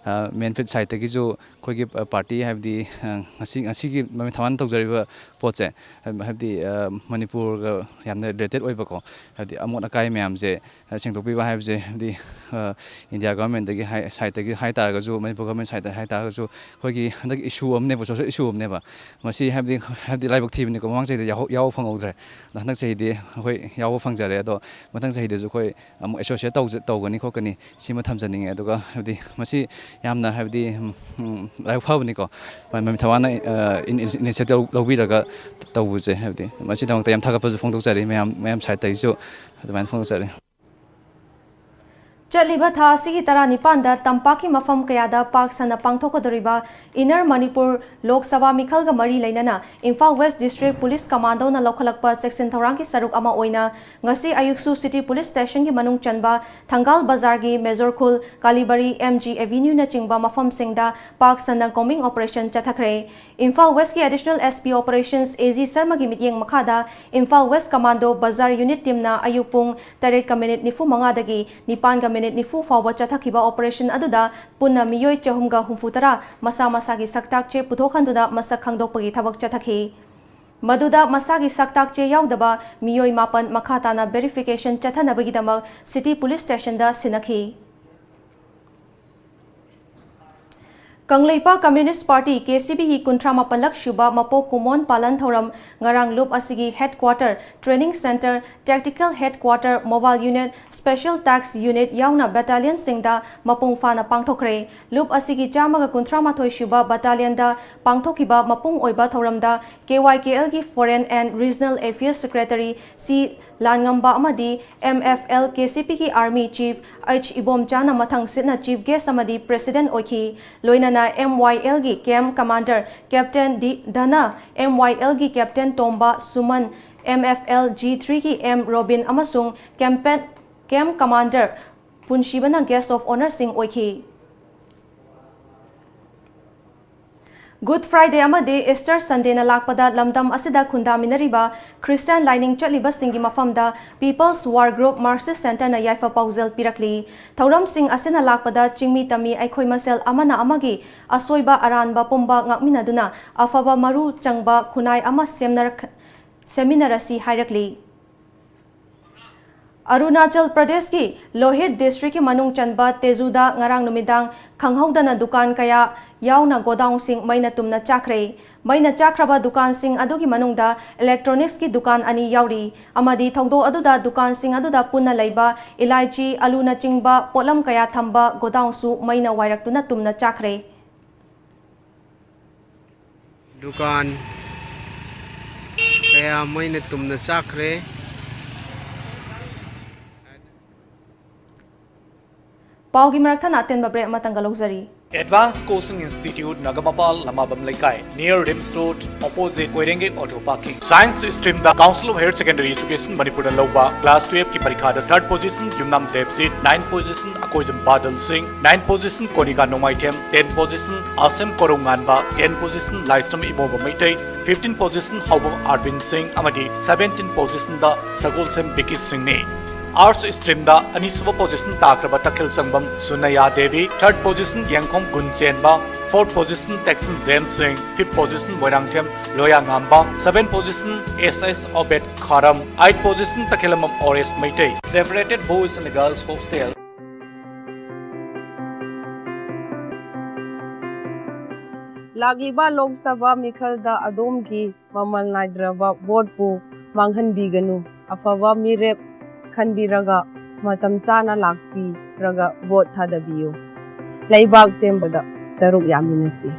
ꯃꯦꯟꯐꯦꯠ ꯁꯥꯏꯠꯇꯒꯤꯁꯨ ꯑꯩꯈꯣꯏꯒꯤ party, ꯍꯥꯏꯕꯗꯤ ꯉꯁꯤ ꯉꯁꯤꯒꯤ ꯃꯃꯤ ꯊꯋꯥꯅ ꯇꯧꯖꯔꯤꯕ ꯄꯣꯠꯁꯦ, ꯍꯥꯏꯕꯗꯤ ꯃꯅꯤꯄꯨꯔꯒ ꯌꯥꯝꯅ related ꯑꯣꯏꯕꯀꯣ꯫ ꯍꯥꯏꯕꯗꯤ ꯑꯃꯣꯠ ꯑꯀꯥꯏ ꯃꯌꯥꯝꯁꯦ ꯁꯦꯡꯗꯣꯛꯄꯤꯕ ꯍꯥꯏꯕꯁꯦ, ꯍꯥꯏꯕꯗꯤ India governmentꯗꯒꯤ ꯍꯥꯏ ꯁꯥꯏꯠꯇꯒꯤ ꯍꯥꯏ ꯇꯥꯔꯒꯁꯨ, ꯃꯅꯤꯄꯨꯔ government ꯁꯥꯏꯠꯇ ꯍꯥꯏ ꯇꯥꯔꯒꯁꯨ, ꯑꯩꯈꯣꯏꯒꯤ ꯍꯟꯗꯛ issue ꯑꯃꯅꯦꯕ, social issue ꯑꯃꯅꯦꯕ꯫ ꯃꯁꯤ ꯍꯥꯏꯕꯗꯤ ꯍꯥꯏꯕꯗꯤ ꯂꯥꯏꯕꯛ ꯊꯤꯕꯅꯤꯀꯣ, ꯃꯃꯥꯡ ꯆꯍꯤꯗ ꯌꯥꯎ ꯌꯥꯎꯕ ꯐꯪꯍꯧꯗ꯭ꯔꯦ꯫ ꯑꯗꯣ ꯍꯟꯗꯛ ꯆꯍꯤꯗꯤ ꯑꯩꯈꯣꯏ ꯌꯥꯎꯕ ꯐꯪꯖꯔꯦ꯫ ꯑꯗꯣ ꯃꯊꯪ ꯆꯍꯤꯗꯁꯨ ꯑꯩꯈꯣꯏ ꯑꯃꯨꯛ associate ꯇꯧꯖ ꯇꯧꯒꯅꯤ ꯈꯣꯠꯀꯅꯤ, ꯁꯤꯃ ꯊꯝꯖꯅꯤꯡꯉꯦ꯫ ꯑꯗꯨꯒ ꯍꯥꯏꯕꯗꯤ ꯃꯁꯤ ꯌꯥꯝꯅ ꯍꯥꯏꯕꯗꯤ ꯂꯥꯏꯕꯛ ꯐꯕꯅꯤꯀꯣ, ꯃꯃꯤ ꯊꯋꯥꯅ initiative ꯂꯧꯕꯤꯔꯒ ꯇꯧꯕꯁꯦ꯫ ꯍꯥꯏꯕꯗꯤ ꯃꯁꯤꯗꯃꯛꯇ ꯌꯥꯝ ꯊꯥꯒꯠꯄꯁꯨ ꯐꯣꯡꯗꯣꯛꯆꯔꯤ ꯃꯌꯥꯝ ꯃꯌꯥꯝ ꯁꯥꯏꯠꯇꯒꯤꯁꯨ ꯑꯗꯨꯃꯥꯏꯅ ꯐꯣꯡꯗꯣꯛꯆꯔꯤ꯫ ꯆꯠꯂꯤꯕ ꯊꯥ ꯑꯁꯤꯒꯤ ꯇꯔꯥꯅꯤꯄꯥꯟꯗ ꯇꯝꯄꯥꯛꯀꯤ ꯃꯐꯝ ꯀꯌꯥꯗ ꯄꯥꯛ ꯁꯟꯅ ꯄꯥꯡꯊꯣꯛꯀꯗꯧꯔꯤꯕ Inner Manipur Lok Sabha ꯃꯤꯈꯜꯒ ꯃꯔꯤ ꯂꯩꯅꯅ ꯏꯝꯐꯥꯜ West District Police Commandoꯅ ꯂꯧꯈꯠꯂꯛꯄ ꯆꯦꯛꯁꯤꯟ ꯊꯧꯔꯥꯡꯒꯤ ꯁꯔꯨꯛ ꯑꯃ ꯑꯣꯏꯅ ꯉꯁꯤ ꯑꯌꯨꯛꯁꯨ City Police Stationꯒꯤ ꯃꯅꯨꯡ ꯆꯟꯕ ꯊꯪꯒꯥꯜ ꯕꯖꯥꯔꯒꯤ ꯃꯦꯖꯣꯔ ꯈꯨꯜ, ꯀꯥꯂꯤꯕꯔꯤ, M G Avenueꯅꯆꯤꯡꯕ ꯃꯐꯝꯁꯤꯡꯗ ꯄꯥꯛ ꯁꯟꯅ combing operation ꯆꯠꯊꯈ꯭ꯔꯦ꯫ Imphal Westꯀꯤ Additional S P Operations A G ꯁꯔꯃꯒꯤ ꯃꯤꯠꯌꯦꯡ ꯃꯈꯥꯗ Imphal West Commando Bazar Unit teamꯅ ꯑꯌꯨꯛ ꯄꯨꯡ ꯇꯔꯦꯠꯀ ꯃꯤꯅꯤꯠ ꯅꯤꯐꯨ ꯃꯉꯥꯗꯒꯤ ꯅꯤꯄꯥꯟꯒ ꯃꯤꯅꯤꯠ ꯅꯤꯐꯨ ꯐꯥꯎꯕ ꯆꯠꯊꯈꯤꯕ operation ꯑꯗꯨꯗ ꯄꯨꯟꯅ ꯃꯤꯑꯣꯏ ꯆꯍꯨꯝꯒ ꯍꯨꯝꯐꯨ ꯇꯔꯥ ꯃꯁꯥ ꯃꯁꯥꯒꯤ ꯁꯛꯇꯥꯛ ꯆꯦ ꯄꯨꯊꯣꯛꯍꯟꯗꯨꯅ ꯃꯁꯛ ꯈꯪꯗꯣꯛꯄꯒꯤ ꯊꯕꯛ ꯆꯠꯊꯈꯤ꯫ ꯃꯗꯨꯗ ꯃꯁꯥꯒꯤ ꯁꯛꯇꯥꯛ ꯆꯦ ꯌꯥꯎꯗꯕ ꯃꯤꯑꯣꯏ ꯃꯥꯄꯟ ꯃꯈꯥ ꯇꯥꯅ verification ꯆꯠꯊꯅꯕꯒꯤꯗꯃꯛ City Police Stationꯗ ꯁꯤꯟꯅꯈꯤ꯫ Kangleipak communist party, K C ꯄꯤ ꯒꯤ ꯀꯨꯟꯊ꯭ꯔꯥ ꯃꯥꯄꯜꯂꯛ ꯁꯨꯕ ꯃꯄꯣꯛ ꯀꯨꯝꯑꯣꯟ ꯄꯥꯂꯟ ꯊꯧꯔꯝ ꯉꯔꯥꯡ ꯂꯨꯞ ꯑꯁꯤꯒꯤ headquarter, training centre, tactical headquarter, mobile unit, special task unit ꯌꯥꯎꯅ battalionꯁꯤꯡꯗ ꯃꯄꯨꯡ ꯐꯥꯅ ꯄꯥꯡꯊꯣꯛꯈ꯭ꯔꯦ꯫ ꯂꯨꯞ ꯑꯁꯤꯒꯤ ꯆꯥꯝꯃꯒ ꯀꯨꯟꯊ꯭ꯔꯥ ꯃꯥꯊꯣꯏ ꯁꯨꯕ battalionꯗ ꯄꯥꯡꯊꯣꯛꯈꯤꯕ ꯃꯄꯨꯡ ꯑꯣꯏꯕ ꯊꯧꯔꯝꯗ K Y K L ꯒꯤ Foreign and Regional Affairs Secretary C ꯂꯥꯟꯉꯝꯕ ꯑꯃꯗꯤ M F L K C P ꯒꯤ Army Chief H ꯏꯕꯣꯝꯆꯥꯅ ꯃꯊꯪ ꯁꯤꯠꯅ chief guest ꯑꯃꯗꯤ president ꯑꯣꯏꯈꯤ꯫ ꯂꯣꯏꯅꯅ M Y L ꯒꯤ camp commander Captain D ꯙꯅ, M Y L ꯒꯤ Captain ꯇꯣꯝꯕ, ꯁꯨꯃꯟ, M F L G three ꯒꯤ M robin ꯑꯃꯁꯨꯡ campaign, camp commander ꯄꯨꯟꯁꯤꯕꯅ guest of honourꯁꯤꯡ ꯑꯣꯏꯈꯤ꯫ Good Friday ꯑꯃꯗꯤ Easter Sundayꯅ ꯂꯥꯛꯄꯗ ꯂꯝꯗꯝ ꯑꯁꯤꯗ ꯈꯨꯟꯗꯥꯃꯤꯟꯅꯔꯤꯕ Christian ꯂꯥꯏꯅꯤꯡ ꯆꯠꯂꯤꯕꯁꯤꯡꯒꯤ ꯃꯐꯝꯗ People's War Group Marxist Centreꯅ ꯌꯥꯏꯐ ꯄꯥꯎꯖꯦꯜ ꯄꯤꯔꯛꯂꯤ꯫ ꯊꯧꯔꯝꯁꯤꯡ ꯑꯁꯤꯅ ꯂꯥꯛꯄꯗ ꯆꯤꯡꯃꯤ ꯇꯝꯃꯤ ꯑꯩꯈꯣꯏ ꯃꯁꯦꯜ ꯑꯃꯅ ꯑꯃꯒꯤ ꯑꯁꯣꯏꯕ ꯑꯔꯥꯟꯕ ꯄꯨꯝꯕ ꯉꯥꯛꯃꯤꯟꯅꯗꯨꯅ ꯑꯐꯕ ꯃꯔꯨ ꯆꯪꯕ ꯈꯨꯟꯅꯥꯏ ꯑꯃ ꯁꯦꯝꯅꯔꯛ-, ꯁꯦꯝꯃꯤꯟꯅꯔꯁꯤ ꯍꯥꯏꯔꯛꯂꯤ꯫ ꯑꯔꯨꯅꯥꯆꯜ ꯄ꯭ꯔꯗꯦꯁꯀꯤ ꯂꯣꯍꯤꯠ districtꯀꯤ ꯃꯅꯨꯡ ꯆꯟꯕ ꯇꯦꯖꯨꯗ ꯉꯔꯥꯡ ꯅꯨꯃꯤꯗꯥꯡ ꯈꯪꯍꯧꯗꯅ ꯗꯨꯀꯥꯟ ꯀꯌꯥ ꯌꯥꯎꯅ ꯒꯣꯗꯥꯎꯟꯁꯤꯡ ꯃꯩꯅ ꯇꯨꯝꯅ ꯆꯥꯛꯈ꯭ꯔꯦ꯫ ꯃꯩꯅ ꯆꯥꯛꯈ꯭ꯔꯕ ꯗꯨꯀꯥꯟꯁꯤꯡ ꯑꯗꯨꯒꯤ ꯃꯅꯨꯡꯗ electronicsꯀꯤ ꯗꯨꯀꯥꯟ ꯑꯅꯤ ꯌꯥꯎꯔꯤ ꯑꯃꯗꯤ ꯊꯧꯗꯣꯛ ꯑꯗꯨꯗ ꯗꯨꯀꯥꯟꯁꯤꯡ ꯑꯗꯨꯗ ꯄꯨꯟꯅ ꯂꯩꯕ ꯏꯂꯥꯏꯆꯤ, ꯑꯂꯨꯅꯆꯤꯡꯕ ꯄꯣꯠꯂꯝ ꯀꯌꯥ ꯊꯝꯕ ꯒꯣꯗꯥꯎꯟꯁꯨ ꯃꯩꯅ ꯋꯥꯏꯔꯛꯇꯨꯅ ꯇꯨꯝꯅ ꯆꯥꯛꯈ꯭ꯔꯦ꯫ ꯗꯨꯀꯥꯟ ꯀꯌꯥ ꯃꯩꯅ ꯇꯨꯝꯅ ꯆꯥꯛꯈ꯭ꯔꯦ꯫ ꯄꯥꯎꯒꯤ ꯃꯔꯛ ꯊꯠꯅ ꯑꯇꯦꯟꯕ break ꯑꯃꯇꯪꯒ ꯂꯧꯖꯔꯤ꯫ Advanced Coaching Institute, ꯅꯒꯃꯄꯥꯜ, ꯂꯃꯥꯕꯝ ꯂꯩꯀꯥꯏ, near RIMS Road, opposite ꯀꯣꯏꯔꯦꯡꯒꯩ Auto Parking꯫ Science streamꯗ Council of Higher Secondary Education ꯃꯅꯤꯄꯨꯔꯅ ꯂꯧꯕ class twelveꯀꯤ ꯄꯔꯤꯈꯥꯗ third position ꯌꯨꯝꯅꯥꯝ ꯗꯦꯕꯖꯤꯠ, ninth position ꯑꯀꯣꯏꯖꯝ ꯕꯥꯗꯜ ꯁꯤꯡ, ninth position ꯀꯣꯅꯤꯀꯥ ꯅꯣꯡꯃꯥꯏꯊꯦꯝ, tenth position ꯑꯁꯦꯝ ꯀꯣꯔꯧꯉꯥꯟꯕ, tenth position ꯂꯥꯏꯁ꯭ꯔꯝ ꯏꯃꯣꯕ ꯃꯩꯇꯩ, fifteenth position ꯍꯥꯎꯕꯝ ꯑꯥꯔꯕꯤꯟ ꯁꯤꯡ ꯑꯃꯗꯤ seventeenth positionꯗ ꯁꯒꯣꯜꯁꯦꯝ ꯕꯤꯀꯤ ꯁꯤꯡꯅꯤ꯫ Arts streamꯗ ꯑꯅꯤꯁꯨꯕ position ꯇꯥꯈ꯭ꯔꯕ ꯇꯈꯦꯜ ꯆꯪꯕꯝ ꯁꯨꯅꯌꯥ Devi, third position Yengkhom Gunchenba, fourth position Teksam James Singh, fifth position Moirangthem Loya Ngamba, seventh position S S Obet Kharam, eighth position Takhellambam Oresh Meitei. Separated Boys and Girls Hostel꯫ ꯂꯥꯛꯂꯤꯕ ꯂꯣꯛ ꯁꯚꯥ ꯃꯤꯈꯜꯗ ꯑꯗꯣꯝꯒꯤ ꯃꯃꯜ ꯅꯥꯏꯗ꯭ꯔꯕ ꯚꯣꯠꯄꯨ ꯃꯥꯡꯍꯟꯕꯤꯒꯅꯨ꯫ ꯑꯐꯕ ꯃꯤꯔꯦꯞ ꯈꯟꯕꯤꯔꯒ ꯃꯇꯝ ꯆꯥꯅ ꯂꯥꯛꯄꯤꯔꯒ ꯚꯣꯠ ꯊꯥꯗꯕꯤꯌꯨ꯫ ꯂꯩꯕꯥꯛ ꯁꯦꯝꯕꯗ ꯁꯔꯨꯛ ꯌꯥꯃꯤꯟꯅꯁꯤ꯫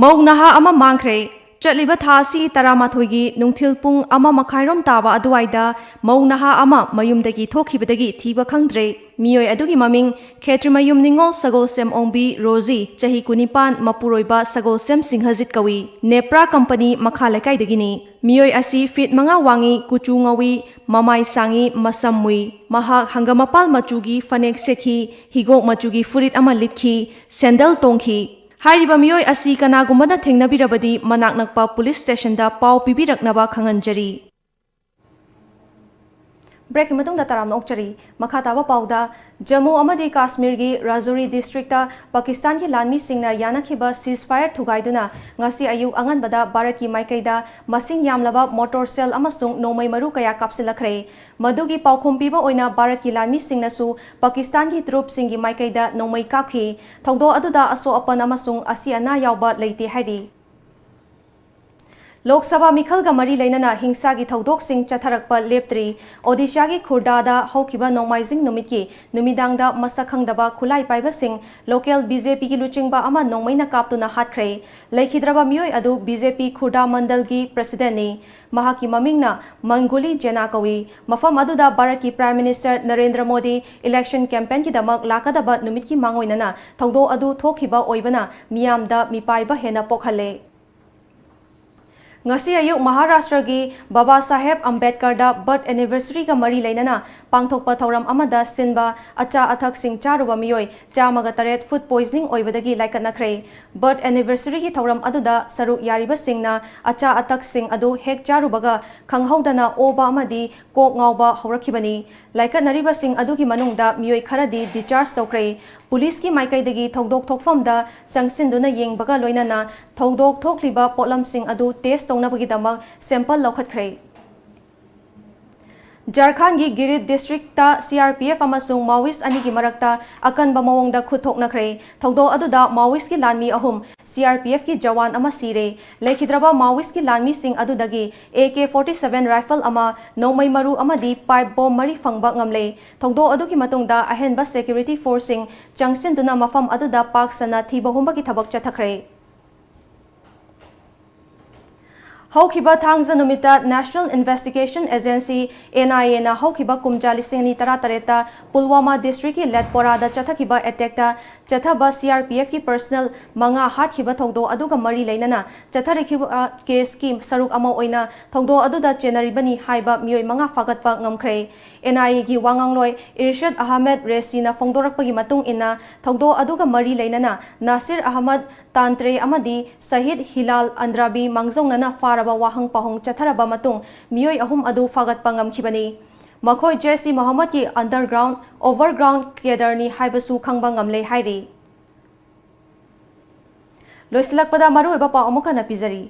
ꯃꯧ ꯅꯍꯥ ꯑꯃ ꯃꯥꯡꯈ꯭ꯔꯦ꯫ ꯆꯠꯂꯤꯕ ꯊꯥ ꯑꯁꯤ ꯇꯔꯥꯃꯥꯊꯣꯏꯒꯤ ꯅꯨꯡꯊꯤꯜ ꯄꯨꯡ ꯑꯃ ꯃꯈꯥꯏꯔꯣꯝ ꯇꯥꯕ ꯑꯗꯨꯋꯥꯏꯗ ꯃꯧ ꯅꯍꯥ ꯑꯃ ꯃꯌꯨꯝꯗꯒꯤ ꯊꯣꯛꯈꯤꯕꯗꯒꯤ ꯊꯤꯕ ꯈꯪꯗ꯭ꯔꯦ꯫ ꯃꯤꯑꯣꯏ ꯑꯗꯨꯒꯤ ꯃꯃꯤꯡ ꯈꯦꯇ꯭ꯔꯤꯃꯌꯨꯝ ꯅꯤꯉꯣꯜ ꯁꯒꯣꯜꯁꯦꯝ ꯑꯣꯡꯕꯤ ꯔꯣꯖꯤ, ꯆꯍꯤ ꯀꯨꯟꯅꯤꯄꯥꯟ, ꯃꯄꯨꯔꯣꯏꯕ ꯁꯒꯣꯜꯁꯦꯝ ꯁꯤꯡꯍꯖꯤꯠ ꯀꯧꯏ꯫ ꯅꯦꯄ꯭ꯔꯥ ꯀꯝꯄꯅꯤ ꯃꯈꯥ ꯂꯩꯀꯥꯏꯗꯒꯤꯅꯤ꯫ ꯃꯤꯑꯣꯏ ꯑꯁꯤ ꯐꯤꯠ ꯃꯉꯥ ꯋꯥꯡꯏ, ꯀꯨꯆꯨ ꯉꯧꯏ, ꯃꯃꯥꯏ ꯁꯥꯡꯏ, ꯃꯁꯝ ꯃꯨꯏ꯫ ꯃꯍꯥꯛ ꯍꯪꯒꯥꯝ ꯃꯄꯥꯜ ꯃꯆꯨꯒꯤ ꯐꯅꯦꯛ ꯁꯦꯠꯈꯤ, ꯍꯤꯒꯣꯛ ꯃꯆꯨꯒꯤ ꯐꯨꯔꯤꯠ ꯑꯃ ꯂꯤꯠꯈꯤ, ꯁꯦꯟꯗꯜ ꯇꯣꯡꯈꯤ꯫ ꯍꯥꯏꯔꯤꯕ ꯃꯤꯑꯣꯏ ꯑꯁꯤ ꯀꯅꯥꯒꯨꯝꯕꯅ ꯊꯦꯡꯅꯕꯤꯔꯕꯗꯤ ꯃꯅꯥꯛ ꯅꯛꯄ ꯄꯨꯂꯤꯁ ꯁ꯭ꯇꯦꯁꯟꯗ ꯄꯥꯎ ꯄꯤꯕꯤꯔꯛꯅꯕ ꯈꯪꯍꯟꯖꯔꯤ꯫ ꯕ꯭ꯔꯦꯛꯀꯤ ꯃꯇꯨꯡꯗ ꯇꯔꯥꯝꯅ ꯑꯣꯛꯆꯔꯤ꯫ ꯃꯈꯥ ꯇꯥꯕ ꯄꯥꯎꯗ, ꯖꯝꯃꯨ ꯑꯃꯗꯤ ꯀꯥꯁꯃꯤꯔꯒꯤ ꯔꯥꯖꯧꯔꯤ ꯗꯤꯁꯇ꯭ꯔꯤꯛꯇ ꯄꯥꯀꯤꯁꯇꯥꯟꯒꯤ ꯂꯥꯟꯃꯤꯁꯤꯡꯅ ꯌꯥꯅꯈꯤꯕ ceasefire ꯊꯨꯒꯥꯏꯗꯨꯅ ꯉꯁꯤ ꯑꯌꯨꯛ ꯑꯉꯟꯕꯗ ꯚꯥꯔꯠꯀꯤ ꯃꯥꯏꯀꯩꯗ ꯃꯁꯤꯡ ꯌꯥꯝꯂꯕ mortar shell ꯑꯃꯁꯨꯡ ꯅꯣꯡꯃꯩ ꯃꯔꯨ ꯀꯌꯥ ꯀꯥꯞꯁꯤꯜꯂꯛꯈ꯭ꯔꯦ꯫ ꯃꯗꯨꯒꯤ ꯄꯥꯎꯈꯨꯝ ꯄꯤꯕ ꯑꯣꯏꯅ ꯚꯥꯔꯠꯀꯤ ꯂꯥꯟꯃꯤꯁꯤꯡꯅꯁꯨ ꯄꯥꯀꯤꯁꯇꯥꯟꯒꯤ ꯇ꯭ꯔꯨꯞꯁꯤꯡꯒꯤ ꯃꯥꯏꯀꯩꯗ ꯅꯣꯡꯃꯩ ꯀꯥꯞꯈꯤ꯫ ꯊꯧꯗꯣꯛ ꯑꯗꯨꯗ ꯑꯁꯣꯛ ꯑꯄꯟ ꯑꯃꯁꯨꯡ ꯑꯁꯤ ꯑꯅꯥ ꯌꯥꯎꯕ ꯂꯩꯇꯦ ꯍꯥꯏꯔꯤ꯫ ꯂꯣꯛ ꯁꯚꯥ ꯃꯤꯈꯜꯒ ꯃꯔꯤ ꯂꯩꯅꯅ ꯍꯤꯡꯁꯥꯒꯤ ꯊꯧꯗꯣꯛꯁꯤꯡ ꯆꯠꯊꯔꯛꯄ ꯂꯦꯞꯇ꯭ꯔꯤ꯫ ꯑꯣꯗꯤꯁꯥꯒꯤ ꯈꯨꯔꯗꯥꯗ ꯍꯧꯈꯤꯕ ꯅꯣꯡꯃꯥꯏꯖꯤꯡ ꯅꯨꯃꯤꯠꯀꯤ ꯅꯨꯃꯤꯗꯥꯡꯗ ꯃꯁꯛ ꯈꯪꯗꯕ ꯈꯨꯠꯂꯥꯏ ꯄꯥꯏꯕꯁꯤꯡ local BJPꯒꯤ ꯂꯨꯆꯤꯡꯕ ꯑꯃ ꯅꯣꯡꯃꯩꯅ ꯀꯥꯞꯇꯨꯅ ꯍꯥꯠꯈ꯭ꯔꯦ꯫ ꯂꯩꯈꯤꯗ꯭ꯔꯕ ꯃꯤꯑꯣꯏ ꯑꯗꯨ BJP ꯈꯨꯔꯗꯥ ꯃꯟꯗꯜꯒꯤ presidentꯅꯤ꯫ ꯃꯍꯥꯛꯀꯤ ꯃꯃꯤꯡꯅ ꯃꯪꯒꯨꯂꯤ ꯖꯦꯅꯥ ꯀꯧꯏ꯫ ꯃꯐꯝ ꯑꯗꯨꯗ ꯚꯥꯔꯠꯀꯤ Prime Minister Narendra Modi election campaignꯒꯤꯗꯃꯛ ꯂꯥꯛꯀꯗꯕ ꯅꯨꯃꯤꯠꯀꯤ ꯃꯥꯡꯑꯣꯏꯅꯅ ꯊꯧꯗꯣꯛ ꯑꯗꯨ ꯊꯣꯛꯈꯤꯕ ꯑꯣꯏꯕꯅ ꯃꯤꯌꯥꯝꯗ ꯃꯤꯄꯥꯏꯕ ꯍꯦꯟꯅ ꯄꯣꯛꯍꯜꯂꯦ꯫ ꯉꯁꯤ ꯑꯌꯨꯛ ꯃꯍꯥꯔꯥꯁꯇ꯭ꯔꯒꯤ ꯕꯥꯕꯥ ꯁꯥꯍꯦꯕ ꯑꯝꯕꯦꯗꯀꯔꯗ birth anniversaryꯒ ꯃꯔꯤ ꯂꯩꯅꯅ ꯄꯥꯡꯊꯣꯛꯄ ꯊꯧꯔꯝ ꯑꯃꯗ ꯁꯤꯟꯕ ꯑꯆꯥ ꯑꯊꯛꯁꯤꯡ ꯆꯥꯔꯨꯕ ꯃꯤꯑꯣꯏ ꯆꯥꯝꯃꯒ ꯇꯔꯦꯠ food poisoningꯒꯤ ꯑꯣꯏꯕꯗꯒꯤ ꯂꯥꯏꯀꯠꯅꯈ꯭ꯔꯦ꯫ Birth anniversaryꯒꯤ ꯊꯧꯔꯝ ꯑꯗꯨꯗ ꯁꯔꯨꯛ ꯌꯥꯔꯤꯕꯁꯤꯡꯅ ꯑꯆꯥ ꯑꯊꯛꯁꯤꯡ ꯑꯗꯨ ꯍꯦꯛ ꯆꯥꯔꯨꯕꯒ ꯈꯪꯍꯧꯗꯅ ꯑꯣꯕ ꯑꯃꯗꯤ ꯀꯣꯛ ꯉꯥꯎꯕ ꯍꯧꯔꯛꯈꯤꯕꯅꯤ꯫ ꯂꯥꯏꯀꯠꯅꯔꯤꯕꯁꯤꯡ ꯑꯗꯨꯒꯤ ꯃꯅꯨꯡꯗ ꯃꯤꯑꯣꯏ ꯈꯔꯗꯤ discharge ꯇꯧꯈ꯭ꯔꯦ꯫ ꯄꯨꯂꯤꯁꯀꯤ ꯃꯥꯏꯀꯩꯗꯒꯤ ꯊꯧꯗꯣꯛ ꯊꯣꯛꯐꯝꯗ ꯆꯪꯁꯤꯟꯗꯨꯅ ꯌꯦꯡꯕꯒ ꯂꯣꯏꯅꯅ ꯊꯧꯗꯣꯛ ꯊꯣꯛꯂꯤꯕ ꯄꯣꯠꯂꯝꯁꯤꯡ ꯑꯗꯨ test ꯇꯧꯅꯕꯒꯤꯗꯃꯛ sample ꯂꯧꯈꯠꯈ꯭ꯔꯦ꯫ ꯖꯥꯔꯈꯟꯒꯤ ꯒꯤꯔꯤꯗ district C R P F ꯑꯃꯁꯨꯡ Maoist ꯑꯅꯤꯒꯤ ꯃꯔꯛꯇ ꯑꯀꯟꯕ ꯃꯑꯣꯡꯗ ꯈꯨꯠ ꯊꯣꯛꯅꯈ꯭ꯔꯦ꯫ ꯊꯧꯗꯣꯛ ꯑꯗꯨꯗ Maoistꯀꯤ ꯂꯥꯟꯃꯤ ꯑꯍꯨꯝ, C R P Fꯀꯤ ꯖꯋꯥꯟ ꯑꯃ ꯁꯤꯔꯦ꯫ ꯂꯩꯈꯤꯗ꯭ꯔꯕ Maoistꯀꯤ ꯂꯥꯟꯃꯤꯁꯤꯡ ꯑꯗꯨꯗꯒꯤ A K forty seven rifle ꯑꯃ, ꯅꯣꯡꯃꯩ ꯃꯔꯨ ꯑꯃꯗꯤ pipe bomb ꯃꯔꯤ ꯐꯪꯕ ꯉꯝꯂꯦ꯫ ꯊꯧꯗꯣꯛ ꯑꯗꯨꯒꯤ ꯃꯇꯨꯡꯗ ꯑꯍꯦꯟꯕ security forceꯁꯤꯡ ꯆꯪꯁꯤꯟꯗꯨꯅ ꯃꯐꯝ ꯑꯗꯨꯗ ꯄꯥꯛ ꯁꯟꯅ ꯊꯤꯕ ꯍꯨꯝꯕꯒꯤ ꯊꯕꯛ ꯆꯠꯊꯈ꯭ꯔꯦ꯫ ꯍꯧꯈꯤꯕ ꯊꯥꯡꯖ ꯅꯨꯃꯤꯠꯇ National Investigation Agency, N I Aꯅ ꯍꯧꯈꯤꯕ ꯀꯨꯝꯖꯥ ꯂꯤꯁꯤꯡ ꯑꯅꯤ ꯇꯔꯥꯇꯔꯦꯠꯇ ꯄꯨꯜꯋꯥꯃꯥ ꯗꯤꯁꯇ꯭ꯔꯤꯛꯀꯤ ꯂꯦꯠꯄꯣꯔꯥꯗ ꯆꯠꯊꯈꯤꯕ attackꯇ ꯆꯠꯊꯕ C R P Fꯀꯤ personnel ꯃꯉꯥ ꯍꯥꯠꯈꯤꯕ ꯊꯧꯗꯣꯛ ꯑꯗꯨꯒ ꯃꯔꯤ ꯂꯩꯅꯅ ꯆꯠꯊꯔꯤꯈꯤꯕ caseꯀꯤ ꯁꯔꯨꯛ ꯑꯃ ꯑꯣꯏꯅ ꯊꯧꯗꯣꯛ ꯑꯗꯨꯗ ꯆꯦꯟꯅꯔꯤꯕꯅꯤ ꯍꯥꯏꯕ ꯃꯤꯑꯣꯏ ꯃꯉꯥ ꯐꯥꯒꯠꯄ ꯉꯝꯈ꯭ꯔꯦ꯫ N I Aꯒꯤ ꯋꯥ ꯉꯥꯡꯂꯣꯏ ꯏꯔꯁꯥꯗ ꯑꯍꯃꯗ ꯔꯦꯁꯤꯅ ꯐꯣꯡꯗꯣꯔꯛꯄꯒꯤ ꯃꯇꯨꯡ ꯏꯟꯅ, ꯊꯧꯗꯣꯛ ꯑꯗꯨꯒ ꯃꯔꯤ ꯂꯩꯅꯅ ꯅꯥꯁꯤꯔ ꯑꯍꯃꯗ ꯇꯥꯟꯇ꯭ꯔꯦ ꯑꯃꯗꯤ ꯁꯍꯤꯗ ꯍꯤꯂꯥꯜ ꯑꯟꯗ꯭ꯔꯥꯕꯤ ꯃꯥꯡꯖꯧꯅꯅ ꯐꯥꯔꯕ ꯋꯥꯍꯪ ꯄꯥꯎꯍꯪ ꯆꯠꯊꯔꯕ ꯃꯇꯨꯡ ꯃꯤꯑꯣꯏ ꯑꯍꯨꯝ ꯑꯗꯨ ꯐꯥꯒꯠꯄ ꯉꯝꯈꯤꯕꯅꯤ꯫ ꯃꯈꯣꯏ ꯖꯩꯁ-ꯏ-ꯃꯣꯍꯝꯃꯗꯀꯤ underground, overground cadreꯅꯤ ꯍꯥꯏꯕꯁꯨ ꯈꯪꯕ ꯉꯝꯂꯦ ꯍꯥꯏꯔꯤ꯫ ꯂꯣꯏꯁꯤꯜꯂꯛꯄꯗ ꯃꯔꯨꯑꯣꯏꯕ ꯄꯥꯎ ꯑꯃꯨꯛ ꯍꯟꯅ ꯄꯤꯖꯔꯤ꯫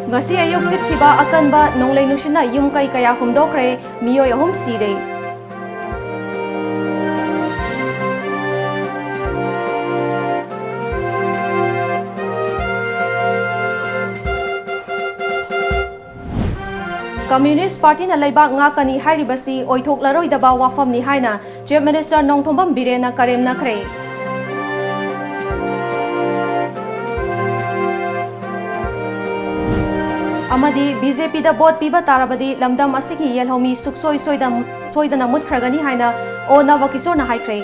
ꯉꯁꯤ ꯑꯌꯨꯛ ꯁꯤꯠꯈꯤꯕ ꯑꯀꯟꯕ ꯅꯣꯡꯂꯩ ꯅꯨꯡꯁꯤꯠꯅ ꯌꯨꯝ ꯀꯩ ꯀꯌꯥ ꯍꯨꯝꯗꯣꯛꯈ꯭ꯔꯦ, ꯃꯤꯑꯣꯏ ꯑꯍꯨꯝ ꯁꯤꯔꯦ꯫ ꯀꯝꯃ꯭ꯌꯨꯅꯤꯁ꯭ꯠ ꯄꯥꯔꯇꯤꯅ ꯂꯩꯕꯥꯛ ꯉꯥꯛꯀꯅꯤ ꯍꯥꯏꯔꯤꯕꯁꯤ ꯑꯣꯏꯊꯣꯛꯂꯔꯣꯏꯗꯕ ꯋꯥꯐꯝꯅꯤ ꯍꯥꯏꯅ Chief Minister ꯅꯣꯡꯊꯣꯝꯕꯝ ꯕꯤꯔꯦꯟꯅ ꯀꯔꯦꯝꯅꯈ꯭ꯔꯦ꯫ ꯑꯃꯗꯤ B J Pꯗ vote ꯄꯤꯕ ꯇꯥꯔꯕꯗꯤ ꯂꯝꯗꯝ ꯑꯁꯤꯒꯤ ꯌꯦꯜꯍꯧꯃꯤ ꯁꯨꯛꯁꯣꯏ ꯁꯣꯏꯗ-, ꯁꯣꯏꯗꯅ ꯃꯨꯠꯈ꯭ꯔꯒꯅꯤ ꯍꯥꯏꯅ ꯑꯣ ꯅꯕꯀꯤꯁꯣꯔꯅ ꯍꯥꯏꯈ꯭ꯔꯦ꯫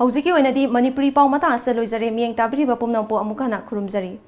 ꯍꯧꯖꯤꯛꯀꯤ ꯑꯣꯏꯅꯗꯤ ꯃꯅꯤꯄꯨꯔꯤ ꯄꯥꯎ ꯃꯇꯥꯡ ꯑꯁꯤꯗ ꯂꯣꯏꯖꯔꯦ꯫ ꯃꯤꯠꯌꯦꯡ ꯇꯥꯕꯤꯔꯤꯕ ꯄꯨꯝꯅꯃꯛꯄꯨ ꯑꯃꯨꯛ ꯍꯟꯅ ꯈꯨꯔꯨꯝꯖꯔꯤ꯫